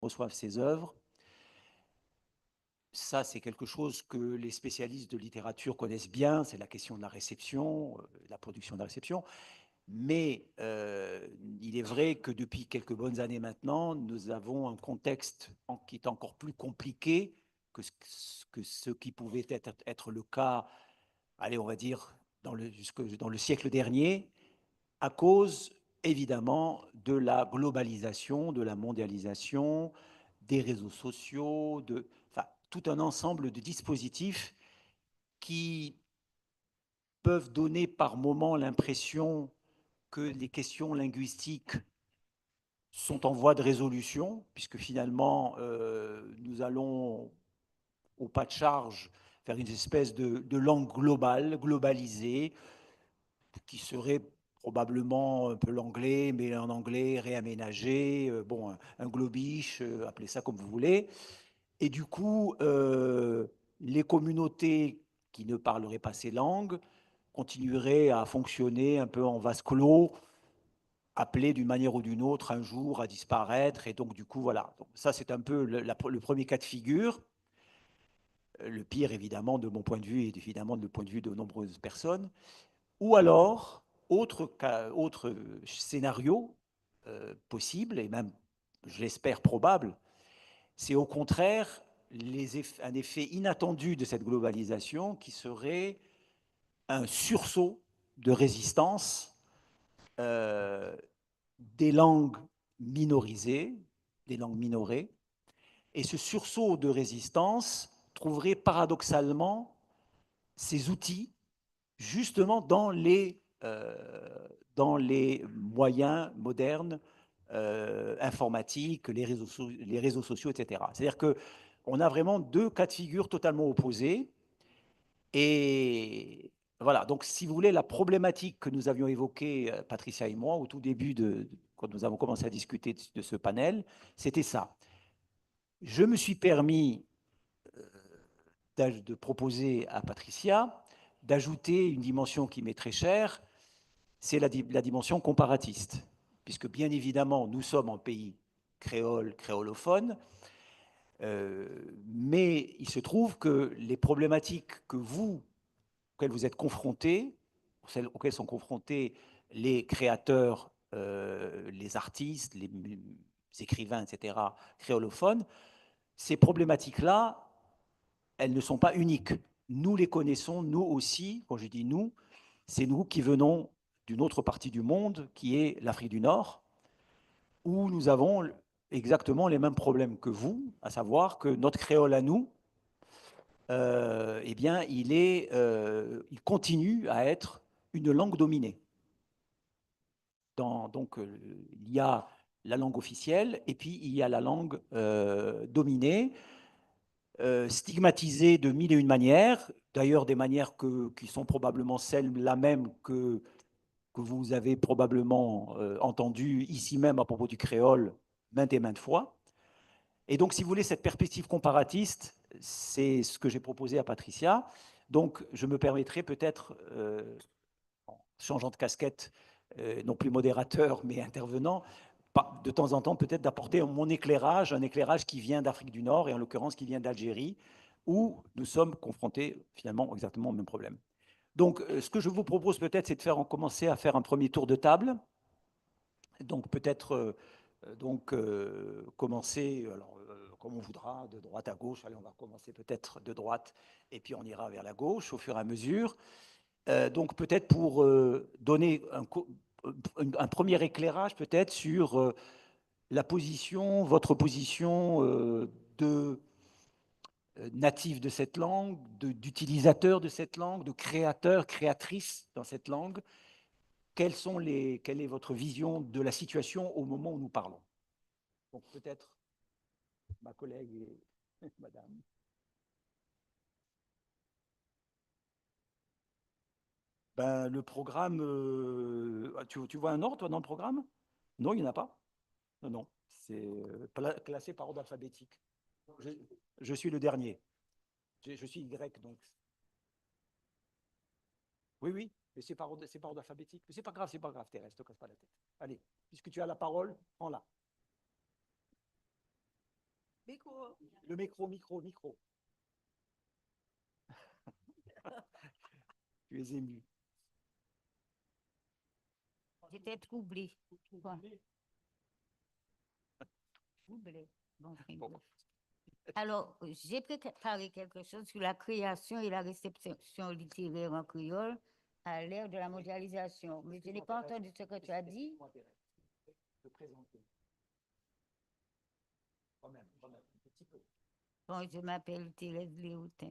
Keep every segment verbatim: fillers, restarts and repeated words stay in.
reçoivent ces œuvres. Ça, c'est quelque chose que les spécialistes de littérature connaissent bien, c'est la question de la réception, euh, la production de la réception. Mais, euh, il est vrai que depuis quelques bonnes années maintenant, nous avons un contexte en- qui est encore plus compliqué que ce, que ce qui pouvait être, être le cas, allez, on va dire, dans le, jusque dans le siècle dernier, à cause, évidemment, de la globalisation, de la mondialisation, des réseaux sociaux, de, enfin, tout un ensemble de dispositifs qui peuvent donner par moments l'impression que les questions linguistiques sont en voie de résolution, puisque finalement, euh, nous allons, au pas de charge, faire une espèce de, de langue globale, globalisée, qui serait probablement un peu l'anglais, mais un anglais réaménagé, euh, bon, un, un globish, euh, appelez ça comme vous voulez. Et du coup, euh, les communautés qui ne parleraient pas ces langues continueraient à fonctionner un peu en vase clos, appelées d'une manière ou d'une autre un jour à disparaître. Et donc, du coup, voilà. Donc, ça, c'est un peu le, la- le premier cas de figure. Euh, le pire, évidemment, de mon point de vue et évidemment du point de vue de nombreuses personnes. Ou alors, autre, cas- autre scénario, euh, possible, et même, je l'espère, probable, c'est au contraire les eff- un effet inattendu de cette globalisation qui serait un sursaut de résistance, euh, des langues minorisées, des langues minorées. Et ce sursaut de résistance trouverait paradoxalement ses outils justement dans les, euh, dans les moyens modernes, euh, informatiques, les réseaux, so- les réseaux sociaux, et cetera. C'est-à-dire que on a vraiment deux cas de figure totalement opposés. Et voilà, donc si vous voulez, la problématique que nous avions évoquée, euh, Patricia et moi, au tout début de, quand nous avons commencé à discuter de, de ce panel, c'était ça. Je me suis permis, euh, d'aj- de proposer à Patricia d'ajouter une dimension qui m'est très chère, c'est la, di- la dimension comparatiste. Puisque bien évidemment, nous sommes en pays créole, créolophone, euh, mais il se trouve que les problématiques que vous, auxquelles vous êtes confrontés, celles auxquelles sont confrontés les créateurs, euh, les artistes, les mu- écrivains, et cetera, créolophones, ces problématiques-là, elles ne sont pas uniques. Nous les connaissons, nous aussi, quand je dis nous, c'est nous qui venons d'une autre partie du monde, qui est l'Afrique du Nord, où nous avons exactement les mêmes problèmes que vous, à savoir que notre créole à nous, euh, eh bien, il est, euh, il continue à être une langue dominée. Dans- donc, euh, il y a la langue officielle et puis il y a la langue, euh, dominée, euh, stigmatisée de mille et une manières, d'ailleurs des manières que, qui sont probablement celles-là mêmes que, que vous avez probablement, euh, entendues ici même à propos du créole maintes et maintes fois. Et donc, si vous voulez, cette perspective comparatiste, c'est ce que j'ai proposé à Patricia. Donc, je me permettrai peut-être, euh, en changeant de casquette, euh, non plus modérateur, mais intervenant, pas- de temps en temps peut-être d'apporter mon éclairage, un éclairage qui vient d'Afrique du Nord, et en l'occurrence qui vient d'Algérie, où nous sommes confrontés finalement exactement au même problème. Donc, euh, ce que je vous propose peut-être, c'est de faire, en commencer à faire un premier tour de table. Donc, peut-être, euh, euh, donc, euh, commencer, alors, euh, comme on voudra, de droite à gauche. Allez, on va commencer peut-être de droite, et puis on ira vers la gauche au fur et à mesure. Euh, donc, peut-être pour, euh, donner un, co- un- un premier éclairage, peut-être, sur, euh, la position, votre position, euh, de, euh, natif de cette langue, de- d'utilisateur de cette langue, de créateur, créatrice dans cette langue. Quelles sont les, quelle est votre vision de la situation au moment où nous parlons ? Donc peut-être ma collègue et madame. Ben, le programme, euh, tu, tu vois un ordre, toi, dans le programme ? Non, il n'y en a pas. Non, non. C'est, euh, pla- classé par ordre alphabétique. Je, je suis le dernier. Je, je suis Y, donc. Oui, oui, mais c'est par ordre, c'est par ordre alphabétique. Mais c'est pas grave, c'est pas grave, Thérèse, te casse pas la tête. Allez, puisque tu as la parole, prends-la. Le micro, micro, micro. Tu es ému. J'étais troublée. Bon. Troublée. Bon, très bien. Alors, j'ai préparé quelque chose sur la création et la réception littéraire en créole à l'ère de la mondialisation. Mais je n'ai pas entendu ce que tu as dit. Bon, je m'appelle Thérèse Léotin.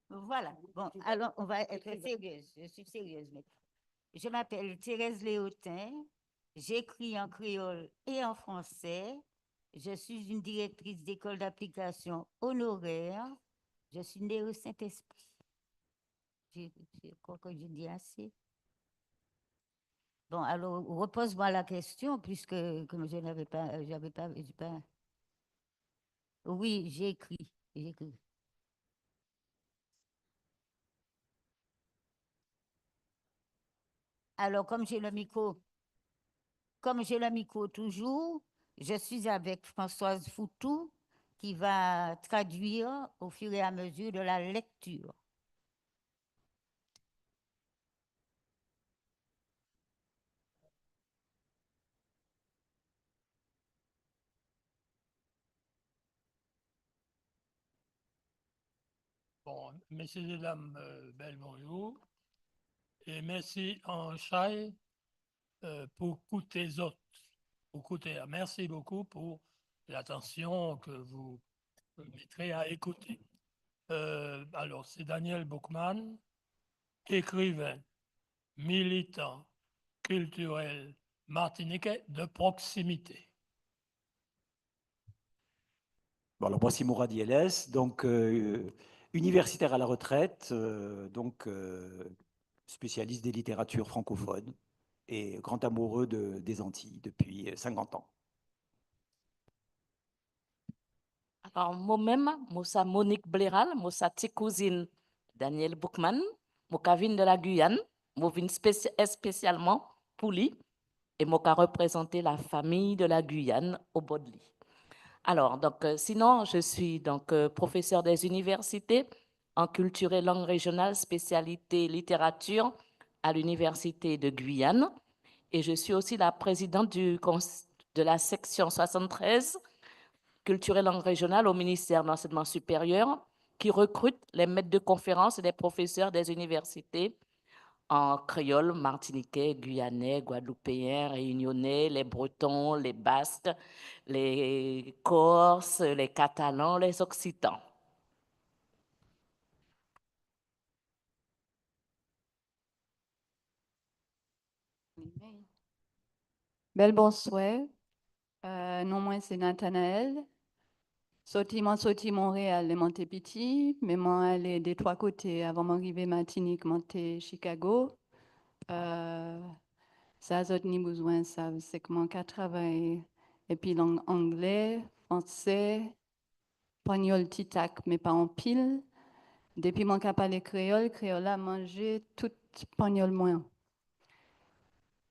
Voilà. Bon, alors, on va être sérieuse. Je suis sérieuse maintenant. Je m'appelle Thérèse Léotin. J'écris en créole et en français. Je suis une directrice d'école d'application honoraire. Je suis née au Saint-Esprit. Je, je crois que je dis assez. Bon, alors, repose-moi la question, puisque comme je n'avais pas, euh, j'avais pas, j'ai pas. Oui, j'ai écrit, j'ai écrit. Alors, comme j'ai le micro, comme j'ai le micro toujours, je suis avec Françoise Foutou qui va traduire au fur et à mesure de la lecture. Bon, mésyé é dam, euh, bel bonjou. É mèsi anchay, euh, pou kouté zot, pou kouté. Merci beaucoup pour l'attention que vous mettrez à écouter. Euh, alors, c'est Daniel Boukman, écrivain, militant culturel martiniquais de proximité. Bon, alors, moi, c'est Mourad Yelles, donc, euh, universitaire à la retraite, euh, donc, euh, spécialiste des littératures francophones et grand amoureux de, des Antilles depuis, euh, cinquante ans. Alò, mwen menm, mwen sé Monique Blérald, mwen sé ti kouzin Daniel Boukman, mwen ka vin de la Guyane, mwen vin spési-, spésialman pou li, é mwen ka réprézanté la famille de la Guyane au bord de li. Alors, donc, euh, sinon, je suis donc, euh, professeur des universités en culture et langue régionale, spécialité littérature à l'université de Guyane. Et je suis aussi la présidente du cons-, de la section soixante-treize, culture et langue régionale au ministère de l'enseignement supérieur, qui recrute les maîtres de conférences et les professeurs des universités en créole martiniquais, guyanais, guadeloupéen, réunionnais, les bretons, les basques, les corses, les catalans, les occitans. Bel bonswè. Euh, non mwen sé Nathanaël. Sòti, mwen sòti Montréal lè mwen té piti, mé mwen alé dé twa koté avan mwen rivé Matinik, mwen té Chicago. Euh, sa zot ni bizwen sav, sé ke mwen ka travay épi lang anglé, fransé, panyol titak, mé pa anpil. Dépi mwen ka palé kréyol, kréyol-la manjé tout panyol mwen.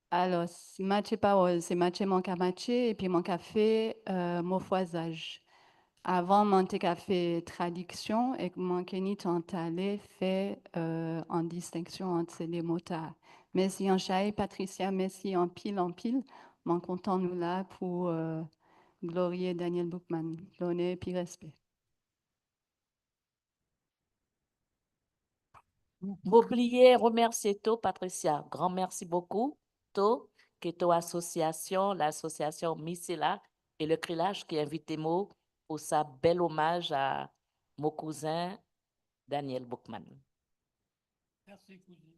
Alò, s-, matjé pawol, sé matjé mwen ka matjé, épi mwen ka fè, euh, mofwazaj. Avan, mwen té ka fè tradiksion, é mwen ké ni tan talè fè, euh, an distenksion ant sé dé mo-tala. Mèsi anchay, Patricia, mèsi anpil, anpil. Mwen kontan nou la pou, euh, glorié Daniel Boukman. Lonè épi respé. Mwen obliyé rimèsié tou, Patricia. Gran mèsi bokou tou, ké tou asosiasion, lasosiasion Misela é le Krilach ki envité mwen pou sa bel omaj a mon kouzin Daniel Boukman. Mèsi, kouzin.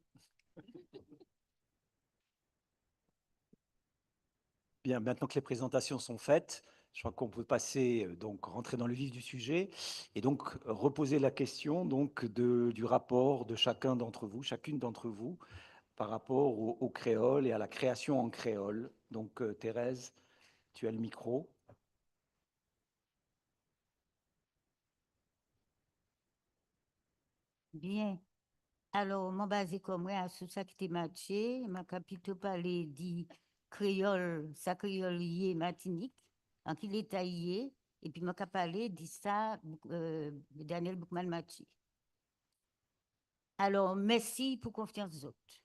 Bien, maintenant que les présentations sont faites, je crois qu'on peut passer, euh, donc rentrer dans le vif du sujet et donc reposer la question donc de, du rapport de chacun d'entre vous, chacune d'entre vous, par rapport au, au créole et à la création en créole. Donc, euh, Thérèse, tu as le micro. Bien. Alò, mwen bazé kò mwen asou sa ki té matjé, mwen ka pito palé di kréyol, sa kréyol yé Matinik, an ki léta i yé, épi man ka palé di sa, Bouk-, euh, Daniel Boukman-Mathieu. Alò, mèsi pou konfians zot.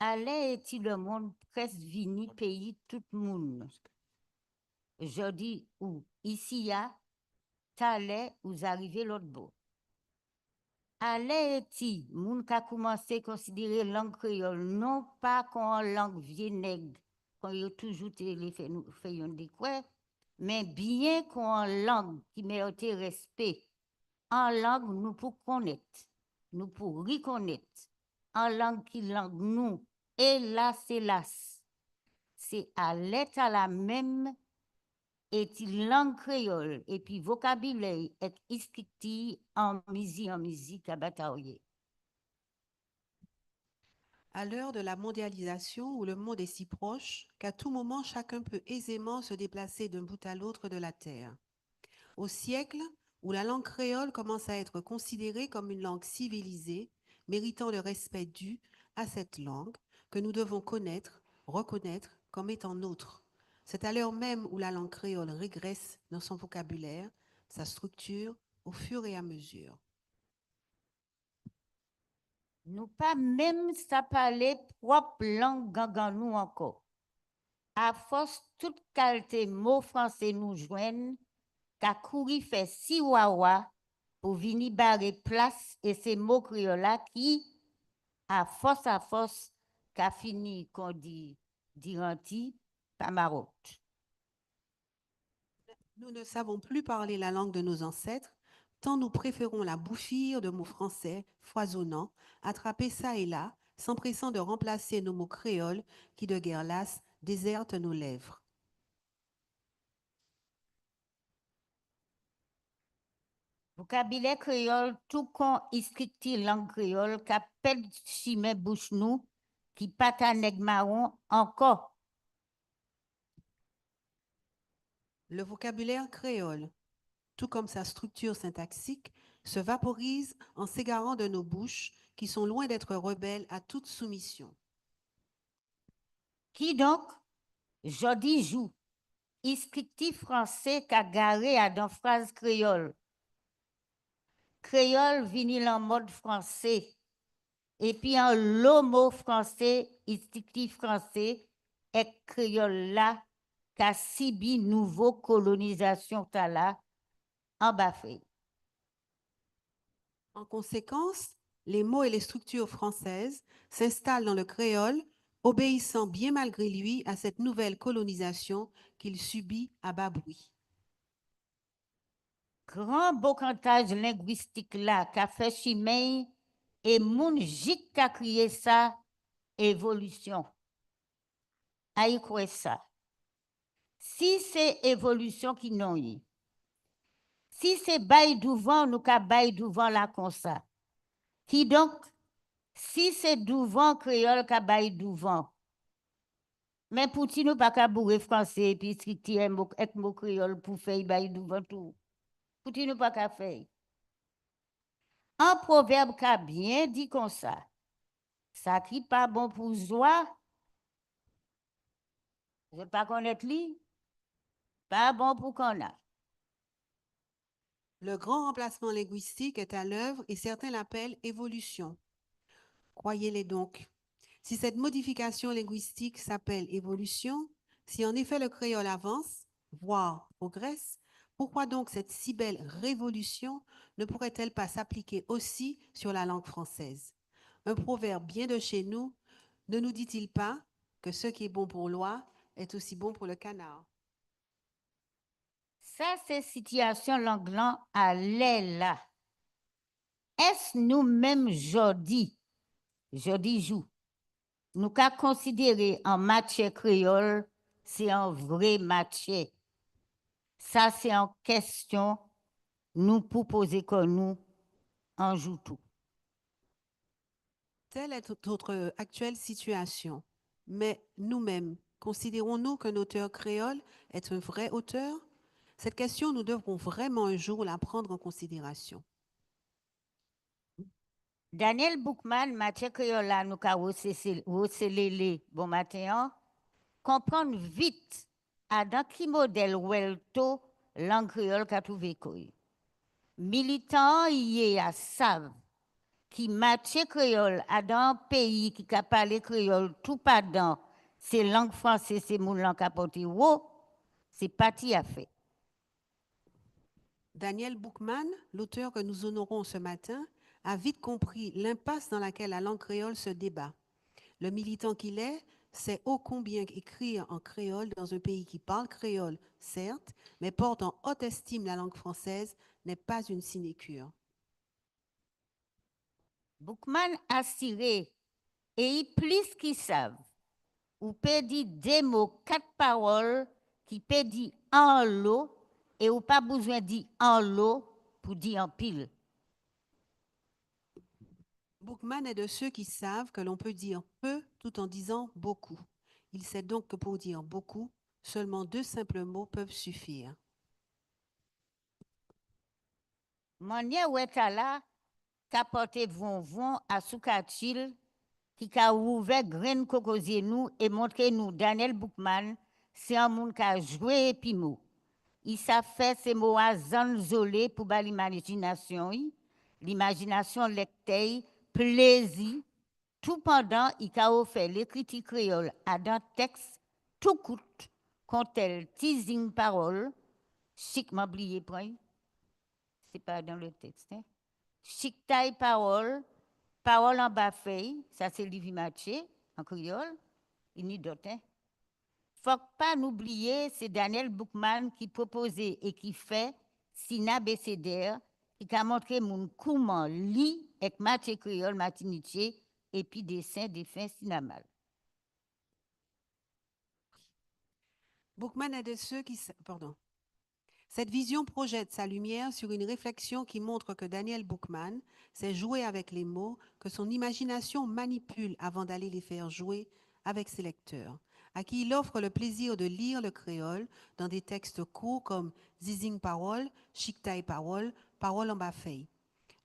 Alè éti lemonn près vini péyi tout moun. Jòdi ou isi-a, talè ou za rivé lot bò. Alè éti moun ka koumansé konsidéré lang kréyol non pa kon an lang vié neg, kon yo toujou té lé fè nou, fè yonndé kwè, men bien kon an lang ki mérité respé, an lang nou pou konnet, nou pou rikonnet, an lang ki lang nou, élas, élas. Sé alè-tala menm éti lang kréyol épi vokabilè ek istrikti an mizi an mizi ka bataryé. À l'heure de la mondialisation où le monde est si proche qu'à tout moment chacun peut aisément se déplacer d'un bout à l'autre de la terre. Au siècle où la langue créole commence à être considérée comme une langue civilisée, méritant le respect dû à cette langue que nous devons connaître, reconnaître comme étant nôtre. C'est à l'heure même où la langue créole régresse dans son vocabulaire, sa structure, au fur et à mesure. Nou pa menm sa palé pwop lang gangan nou ankò. Afos tout kalté mo fransé nou jwenn ka kouri fè siwawa pou vini baré plas é sé mo kréyol-la ki, afos, afos, ka fini, kon di Diranti, pa marot. Nous ne savons plus parler la langue de nos ancêtres, tant nous préférons la bouffir de mots français foisonnants, attrapés çà et là, s'empressant de remplacer nos mots créoles qui, de guerre lasse, désertent nos lèvres. Vokabilè kréyol, tou kon istrikti lang kréyol, ka ped chimen bouch nou, ki pa ta neg mawon ankò. Le vocabulaire créole, tout comme sa structure syntaxique, se vaporise en s'égarant de nos bouches qui sont loin d'être rebelles à toute soumission. Kidonk, jòdi jou, istrikti fransé ka garé adan fraz kréyol. Kréyol vini lanmod fransé. Épi anlo mo fransé, istrikti fransé, ek kréyol-la ka sibi nouvo kolonizasion-tala anba fey. En conséquence, les mots et les structures françaises s'installent dans le créole, obéissant bien malgré lui à cette nouvelle colonisation qu'il subit à bas bruit. Gran bokantaj lengwistik-la ka fè chimen'y é moun jik ka kriyé sa évolision. Ay kwè sa. Si sé évolision ki non'y, si sé bay douvan nou ka bay douvan-la konsa, kidonk, si sé douvan kréyol ka bay douvan, men pouti nou pa ka bouré fransé épi istrikti ek mo, ek mo kréyol pou fè'y bay douvan tou? Pouti nou pa ka fè'y? An pwoveb ka bien di konsa, sa ki pa bon pou zwa, zot pa konnet li, pa bon pou kanna. Le grand remplacement linguistique est à l'œuvre et certains l'appellent évolution. Croyez-les donc. Si cette modification linguistique s'appelle évolution, si en effet le créole avance, voire progresse, pourquoi donc cette si belle révolution ne pourrait-elle pas s'appliquer aussi sur la langue française ? Un proverbe bien de chez nous ne nous dit-il pas que ce qui est bon pour l'oie est aussi bon pour le canard ? Sa sé sitiasion lang-lan alè-la. Es nou menm jòdi, jòdi jou, nou ka konsidéré an matiè kréyol sé an vré matiè? Sa sé an kestion nou pou pozé kò nou an jou tou. Telle est notre actuelle situation. Mais nous-mêmes, considérons-nous qu'un auteur créole est un vrai auteur ? Cette question, nous devrons vraiment un jour la prendre en considération. Daniel Boukman, matiè kréyol-la nou ka wosé, wosé lélé bonmaten-an, konprann vit adan ki model welto lang kréyol ka twouvé kò'y. Militan-an i yé a sav ki matjé kréyol adan an péyi ki ka palé kréyol toupadan sé lang fransé sé moun-lan ka pòté wo, sé pa ti afè. Daniel Boukman, l'auteur que nous honorons ce matin, a vite compris l'impasse dans laquelle la langue créole se débat. Le militant qu'il est sait ô combien qu'écrire en créole dans un pays qui parle créole, certes, mais porte en haute estime la langue française n'est pas une sinécure. Boukman asiré, é i plis ki sav. Ou pé di dé mo, kat pawol ki pé di anlo, é ou pa bouzwen di anlo pou di anpil. Boukman est de ceux qui savent que l'on peut dire peu tout en disant beaucoup. Il sait donc que pour dire beaucoup, seulement deux simples mots peuvent suffire. Manniè wè tala ka pòté vonvon asou katjil ki ka ouvè grenn kokozié nou é montré nou Daniel Boukman sé an moun ka jwé épi mo. I sa fè sé mo-a zannzolé pou ba limajinasion'y, limajinasion lektè'y plézi, toupandan i ka ofè lékriti kréyol adan teks tou kout, kontel Tizing pawol, chik, man blié pran'y, sé pa dan le teks, en. Chiktay pawol, Pawol anba fey, sa sé liv i matjé an kréyol, i ni dot, en. Fok pa nou blié sé Daniel Boukman ki pwopozé é ki fè Sinabésédè, ki ka montré moun kouman li ek matjé kréyol matinitjé épi désen défen Sinamal. Boukman est de ceux qui sa-, pardon. Cette vision projette sa lumière sur une réflexion qui montre que Daniel Boukman sait jouer avec les mots, que son imagination manipule avant d'aller les faire jouer avec ses lecteurs, à qui il offre le plaisir de lire le créole dans des textes courts comme Zizing pawol, Chiktay pawol, Pawol anba fey.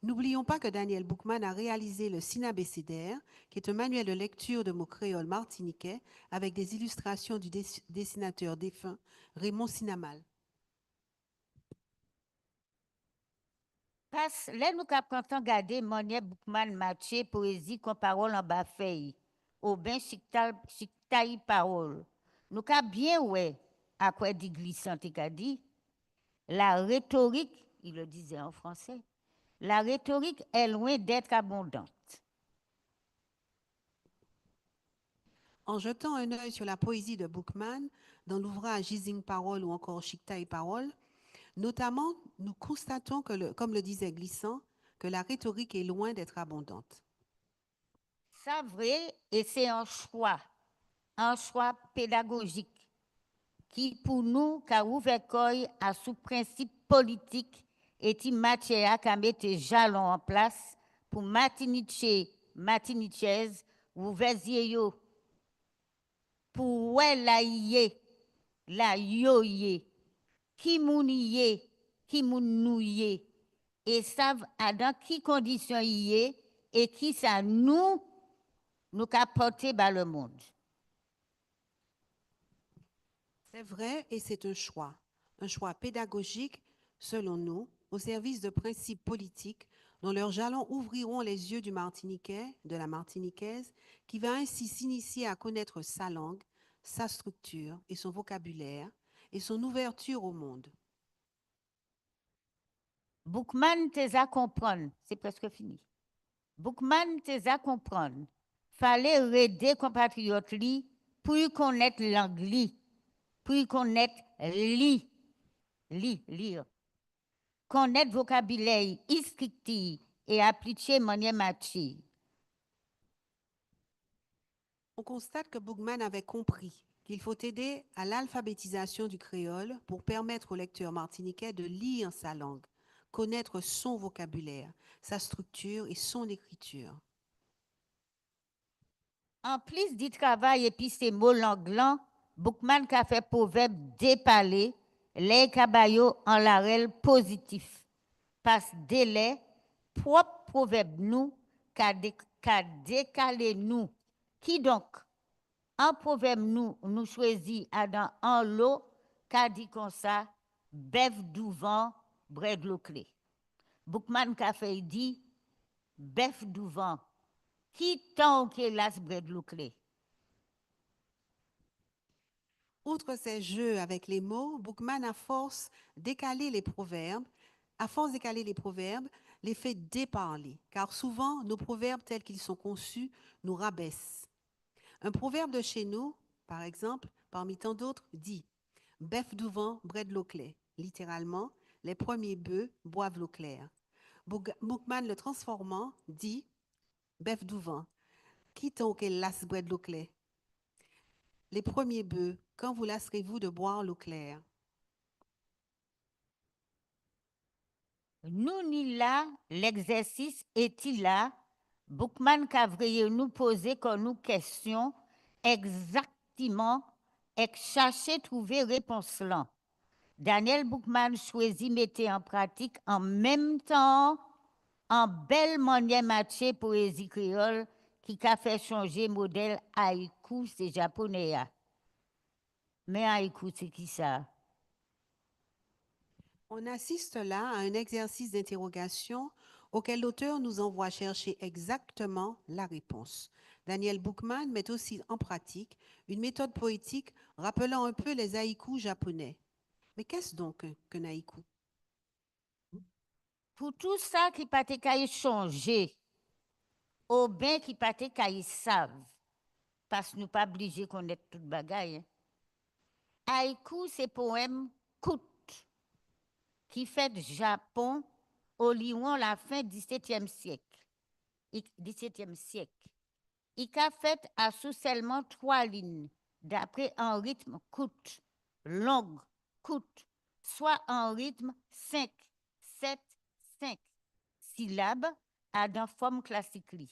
N'oublions pas que Daniel Boukman a réalisé le Sinabécédaire, qui est un manuel de lecture de mots créoles martiniquais avec des illustrations du dess-, dessinateur défunt Raymond Sinamal. Pas lè nou ka pran tan gadé manniè Boukman matjé poézi kon Pawol anba fey, oben Chikta-, Chiktay pawol, nou ka bien wè a kwè Di Glissant té ka di, la rhétorique, il le disait en français, la rhétorique est loin d'être abondante. En jetant un œil sur la poésie de Boukman, dans l'ouvrage Zizing pawol ou encore Chiktay pawol, notamment, nous constatons que, le, comme le disait Glissant, que la rhétorique est loin d'être abondante. Sa vré, é sé an chwa, an chwa pédagojik ki pou nou ka ouvè kò'y asou prensip politik é ti matjè-a ka mété jalon an plas pou Matinitjé, Matinitjez ouvè zié yo pou wè la i yé, la yo yé, ki moun i yé, ki moun nou yé, é sav adan ki kondision i yé é kisa nou, nou ka pòté ba le monde. C'est vrai, et c'est un choix, un choix pédagogique, selon nous, au service de principes politiques dont leurs jalons ouvriront les yeux du Martiniquais, de la Martiniquaise, qui va ainsi s'initier à connaître sa langue, sa structure et son vocabulaire, et son ouverture au monde. Boukman té za konprann, sé preske fini. Boukman té za konprann, falé rédé konpatriyot li pou i konnet lang li, pou i konnet li, li, lir, konnet vokabilè, istrikti é aplitjé manniè matjé. On constate que Boukman avait compris qu'il faut aider à l'alphabétisation du créole pour permettre au lecteur martiniquais de lire sa langue, connaître son vocabulaire, sa structure et son écriture. Anplis di travay épi sé mo lang-lan, Boukman ka fè pwoveb dépalé, lè i ka ba yo an larel pozitif. Pas délè, pwop pwoveb nou ka dé-, ka dékalé nou. Kidonk, An pwoveb nou, nou chwazi adan an lo ka di konsa, bef douvan, bwè dlo klè. Boukman ka fè'y di, bef douvan, ki tan ou ké las bwè dlo klè ? Outre ces jeux avec les mots, Boukman, à force d'écaler les proverbes, à force d'écaler les proverbes, les fait déparler, car souvent nos proverbes tels qu'ils sont conçus nous rabaissent. Un proverbe de chez nous, par exemple, parmi tant d'autres, dit : « Bef douvan, bwè dlo klè », littéralement, « Les premiers bœufs boivent l'eau claire. » Bouk-, Boukman le transformant dit : « Bef douvan, ki tan ou ké las bwè dlo klè ? Les premiers bœufs, quand vous lasserez-vous de boire l'eau claire ? » Nou ni la, legzèsis éti la, Boukman ka vréyé nou pozé kò nou kestion egzaktiman ek chaché trouvé répons-lan. Daniel Boukman chwazi mété an pratik an menm tan an bel manniè matjé poézi kréyol ki ka fè chonjé model haïku sé japonè-a. Mé haïku, sé kisa ? On assiste là à un exercice d'interrogation auquel l'auteur nous envoie chercher exactement la réponse. Daniel Boukman met aussi en pratique une méthode poétique rappelant un peu les haïkus japonais. Mais qu'est-ce donc qu'un haïku ? Pou tou sa ki pa té kay chonjé, oben ki pa té kay sav, pas nou pa blijé konnet tout bagay, en. Haïku sé powem kout ki fet Japon oliwon lafen disétièm siek. I, disétièm siek. I ka fet asou selman twa lign, dapré an ritm kout, long, kout, swa an ritm senk, set, senk silab, adan fòm klasik li.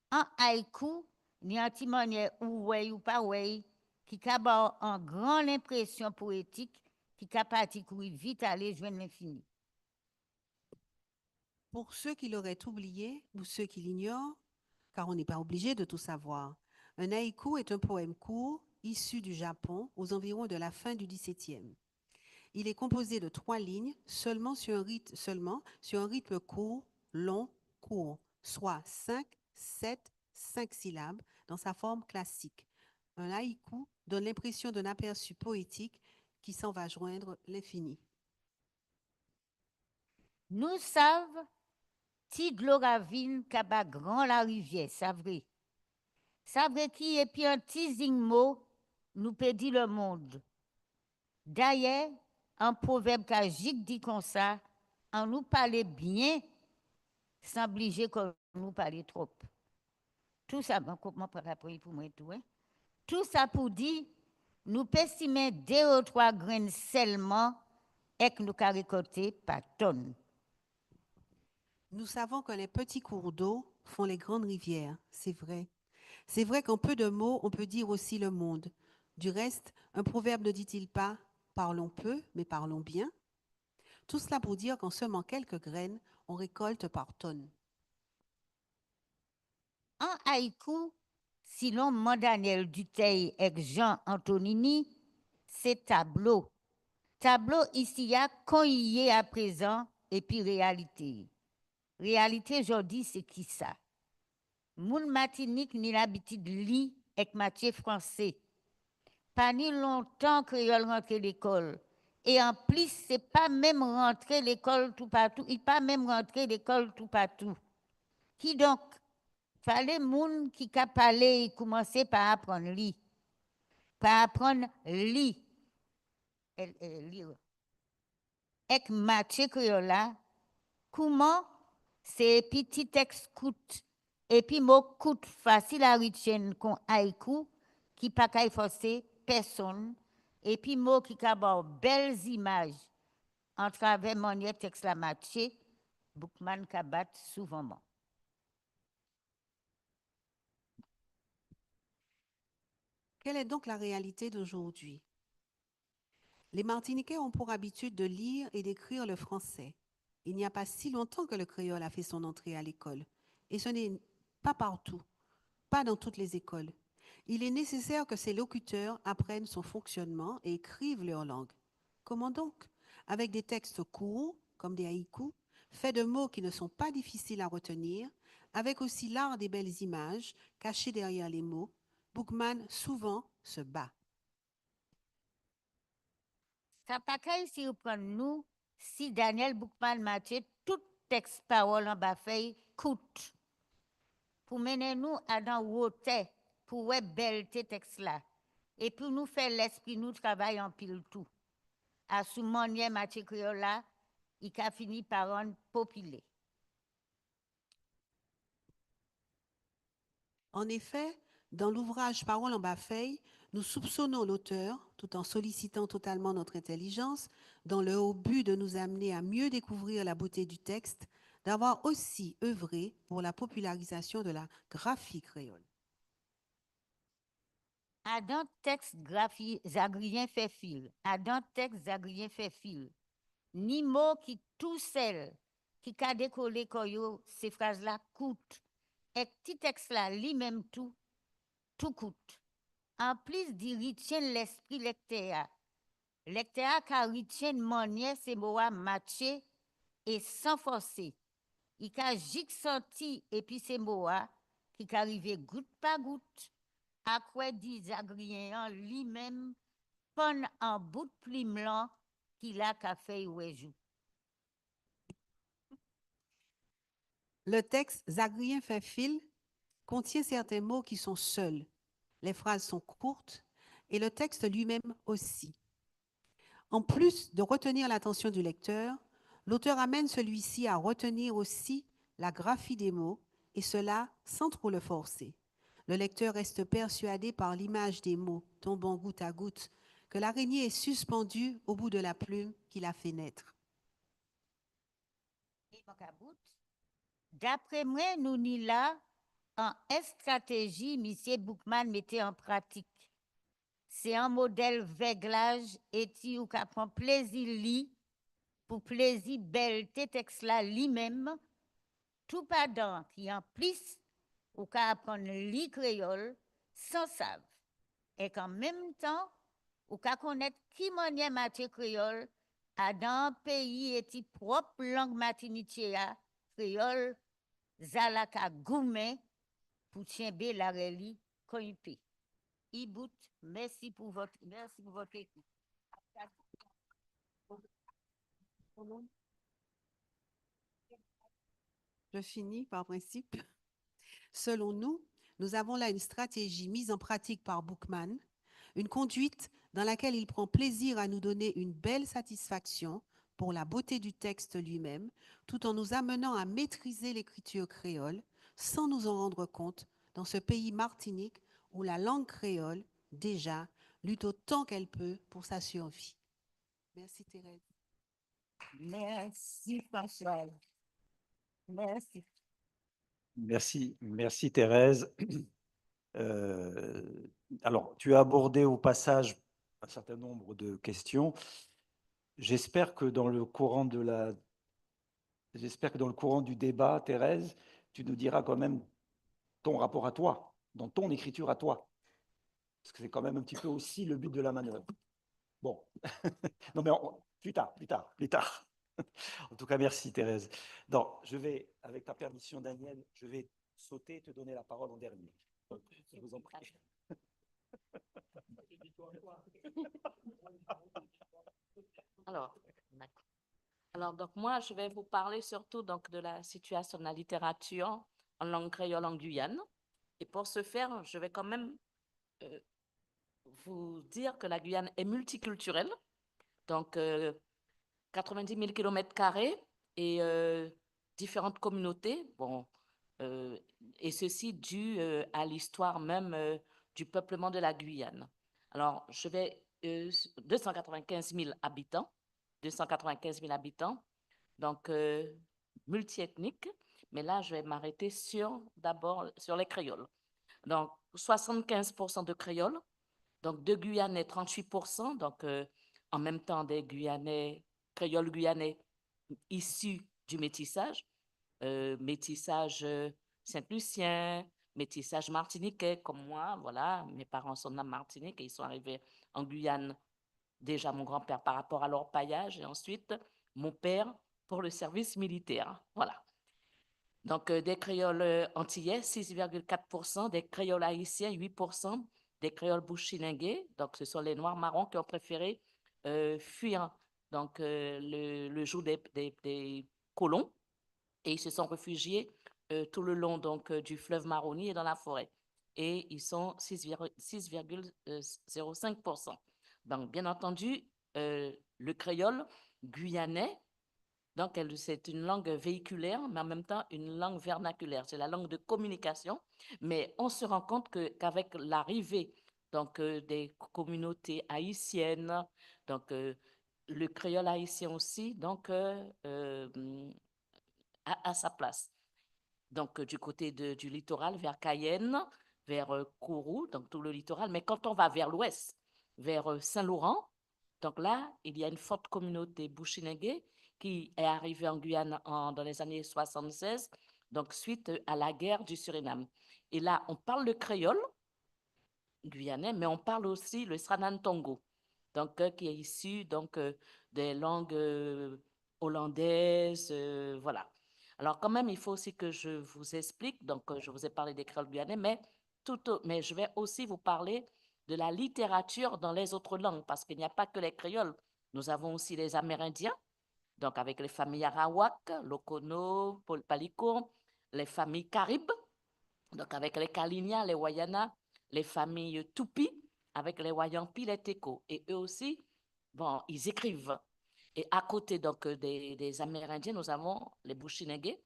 An haïku, ni an ti manniè ou wè'y ou pa wè'y, ki ka ba'w an gran lenpresion poétik, ki ka pati kouri vit alé jwenn lenfini. Pour ceux qui l'auraient oublié ou ceux qui l'ignorent, car on n'est pas obligé de tout savoir, un haïku est un poème court issu du Japon aux environs de la fin du dix-septième. Il est composé de trois lignes seulement sur un ryth-, seulement sur un rythme court, long, court, soit cinq, sept, cinq syllabes dans sa forme classique. Un haïku donne l'impression d'un aperçu poétique qui s'en va joindre l'infini. Nou sav, ti dlo ravin ka ba gran lariviè, sa vré. Sa vré ki épi an ti zingmo, nou pé di lemonn. Dayè, an pwoveb ka jik di konsa, annou palé bien, san blijé kò nou palé twop. Tou sa, bon, koup, mwen pa ka pran pou mwen tou, en. Tou sa pou di, nou pé simen dé ou twa grenn selman, ek nou ka rékolté pa tonn. Nous savons que les petits cours d'eau font les grandes rivières, c'est vrai. C'est vrai qu'en peu de mots, on peut dire aussi le monde. Du reste, un proverbe ne dit-il pas : « Parlons peu, mais parlons bien ? » Tout cela pour dire qu'en semant quelques graines, on récolte par tonnes. An haïku, silon Man Daniel Duteil ek Jean Antonini, sé tablo. Tablo isi-a kon i yé aprézan épi réalité. Réalité jòdi sé kisa ? Moun Matinik ni labitid li ek matjé fransé. Pa ni lontan kréyol rantré lékol. É anplis, sé pa menm rantré lékol toupatou, i pa menm rantré lékol toupatou. Kidonk, falé moun ki ka palé i koumansé pa aprann li. Pa aprann li. El, el, li. Ek matjé kréyol-la, kouman sé épi ti teks kout, épi mo kout fasil a ritienn kon haïku ki pa kay fòsé pèsonn, épi mo ki ka ba'w bel zimaj atravè manniè teks-la matjé, Boukman ka bat souvanman. Quelle est donc la réalité d'aujourd'hui ? Les Martiniquais ont pour habitude de lire et d'écrire le français. Il n'y a pas si longtemps que le créole a fait son entrée à l'école. Et ce n'est pas partout, pas dans toutes les écoles. Il est nécessaire que ces locuteurs apprennent son fonctionnement et écrivent leur langue. Comment donc ? Avec des textes courts, comme des haïkus, faits de mots qui ne sont pas difficiles à retenir, avec aussi l'art des belles images cachées derrière les mots, Boukman souvent se bat. Sa pa kay sirprann nou si Daniel Boukman matjé tout tèks Pawòl anba fèy kout, pou mennen nou adan wotè, pou wè bèlté tèks-la, épi nou fè lèspri nou travay anpil tou. Asou mannyè matjé kréyòl-la, i ka fini pa rann popilè. En effet, dans l'ouvrage Pawòl anba fèy, nous soupçonnons l'auteur, tout en sollicitant totalement notre intelligence, dans le haut but de nous amener à mieux découvrir la beauté du texte, d'avoir aussi œuvré pour la popularisation de la graphie créole. Adan tèks grafi Zagriyen fè fil, adan tèks Zagriyen fè fil, ni mo ki tousèl, ki ka dékolé kò yo, sé fraz-la kout, èk ti tèks-la li menm tou, tou kout. Anplis di ritjenn lèspri lèktè-a, lèktè-a ka ritjenn mannyè sé mo-a matjé é san fòsé. I ka jik santi épi sé mo-a ki ka rivé gout pa gout, akwè di Zagriyen-an li menm pann an bout plim-lan ki la ka fè'y wè jou. Le texte Zagriyen fè fil contient certains mots qui sont seuls. Les phrases sont courtes et le texte lui-même aussi. En plus de retenir l'attention du lecteur, l'auteur amène celui-ci à retenir aussi la graphie des mots, et cela sans trop le forcer. Le lecteur reste persuadé par l'image des mots tombant goutte à goutte que l'araignée est suspendue au bout de la plume qui l'a fait naître. Li mank a bout. Dapré mwen, nou ni la an èstratéji misyé Boukman mété an pratik. Sé an modèl vèglaj éti ou ka pran plézi li pou plézi bèlté tèks-la li menm, toupandan ki anplis ou ka aprann li kréyòl san sav, èk an menm tan ou ka konnèt ki mannyè matjé kréyòl adan péyi éti pwòp lang matinitjé-a, kréyòl, za la ka goumen pou tjenbé larèl-li kon i pé. I bout, mèsi pou vòt, mèsi pou vòt ékout. Je finis par principe. Selon nous, nous avons là une stratégie mise en pratique par Boukman, une conduite dans laquelle il prend plaisir à nous donner une belle satisfaction pour la beauté du texte lui-même, tout en nous amenant à maîtriser l'écriture créole sans nous en rendre compte dans ce pays Martinique où la langue créole, déjà, lutte autant qu'elle peut pour sa survie. Merci Thérèse. Merci Françoise. Merci. Merci, merci Thérèse. Euh, alors, tu as abordé au passage un certain nombre de questions. J'espère que dans le courant de la, j'espère que dans le courant du débat, Thérèse, tu nous diras quand même ton rapport à toi, dans ton écriture à toi. Parce que c'est quand même un petit peu aussi le but de la manœuvre. Bon. Non, mais on- plus tard, plus tard, plus tard. En tout cas, merci Thérèse. Donc, je vais, avec ta permission, Daniel, je vais sauter et te donner la parole en dernier. Je vous en prie. Alors, d'accord. Alors, donc moi, je vais vous parler surtout donc, de la situation de la littérature en langue créole en Guyane. Et pour ce faire, je vais quand même euh, vous dire que la Guyane est multiculturelle. Donc, euh, quatre-vingt-dix mille kilomètres carrés et euh, différentes communautés. Bon, euh, et ceci dû euh, à l'histoire même euh, du peuplement de la Guyane. Alors, je vais, euh, deux cent quatre-vingt-quinze mille habitants, deux cent quatre-vingt-quinze mille habitants, donc euh, multiethnique, mais là, je vais m'arrêter sur, d'abord sur les créoles. Donc, soixante-quinze pour cent de créoles, donc de Guyanais, trente-huit pour cent, donc euh, en même temps des Guyanais, créoles guyanais issus du métissage, euh, métissage euh, saint-lucien, métissage martiniquais comme moi, voilà, mes parents sont de la Martinique et ils sont arrivés en Guyane, déjà mon grand-père par rapport à l'orpaillage et ensuite mon père pour le service militaire. Voilà. Donc, euh, des créoles, euh, antillais, six virgule quatre pour cent, des créoles haïtiens, huit pour cent, des créoles bushinengue, donc ce sont les noirs marrons qui ont préféré, euh, fuir donc, euh, le, le joug des, des, des colons. Et ils se sont réfugiés, euh, tout le long donc, euh, du fleuve Maroni et dans la forêt. Et ils sont six virgule, six virgule zéro cinq pour cent. Donc, bien entendu, euh, le créole guyanais, donc, elle, c'est une langue véhiculaire, mais en même temps une langue vernaculaire. C'est la langue de communication, mais on se rend compte que, qu'avec l'arrivée donc, euh, des communautés haïtiennes, donc, euh, le créole haïtien aussi, donc, euh, euh, a, a sa place. Donc, euh, du côté de, du littoral, vers Cayenne, vers, euh, Kourou, donc tout le littoral. Mais quand on va vers l'ouest, vers, euh, Saint-Laurent, donc là, il y a une forte communauté bushinengue qui est arrivée en Guyane en, dans les années soixante-seize, donc suite, euh, à la guerre du Suriname. Et là, on parle le créole guyanais, mais on parle aussi le Sranan-Tongo, donc, euh, qui est issu donc, euh, des langues, euh, hollandaises, euh, voilà. Alors quand même, il faut aussi que je vous explique, donc, euh, je vous ai parlé des créoles guyanais, mais tout au- mais je vais aussi vous parler de la littérature dans les autres langues, parce qu'il n'y a pas que les créoles. Nous avons aussi les Amérindiens, donc avec les familles arawak, Lokono, Pol-, Paliko, les familles caribes, donc avec les Kali'na, les Wayana, les familles Tupi, avec les Wayampi, les Teko. Et eux aussi, bon, ils écrivent. Et à côté donc, euh, des, des Amérindiens, nous avons les Bushinengue,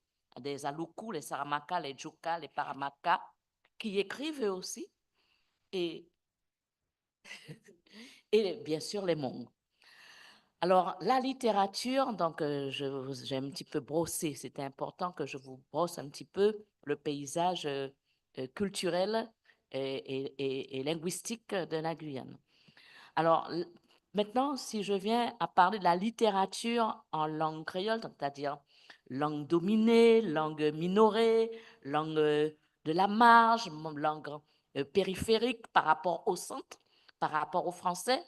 des Aluku, les Saramaka, les Dyuka, les Paramaka, qui écrivent eux aussi. Et et bien sûr les Hmong. Alors, la littérature, donc, euh, je vous- j'ai un petit peu brossé, c'était important que je vous brosse un petit peu le paysage, euh, euh, culturel et, et- et- et linguistique de la Guyane. Alors, l- maintenant, si je viens à parler de la littérature en langue créole, donc, c'est-à-dire langue dominée, langue minorée, langue, euh, de la marge, langue, euh, périphérique par rapport au centre, par rapport au français.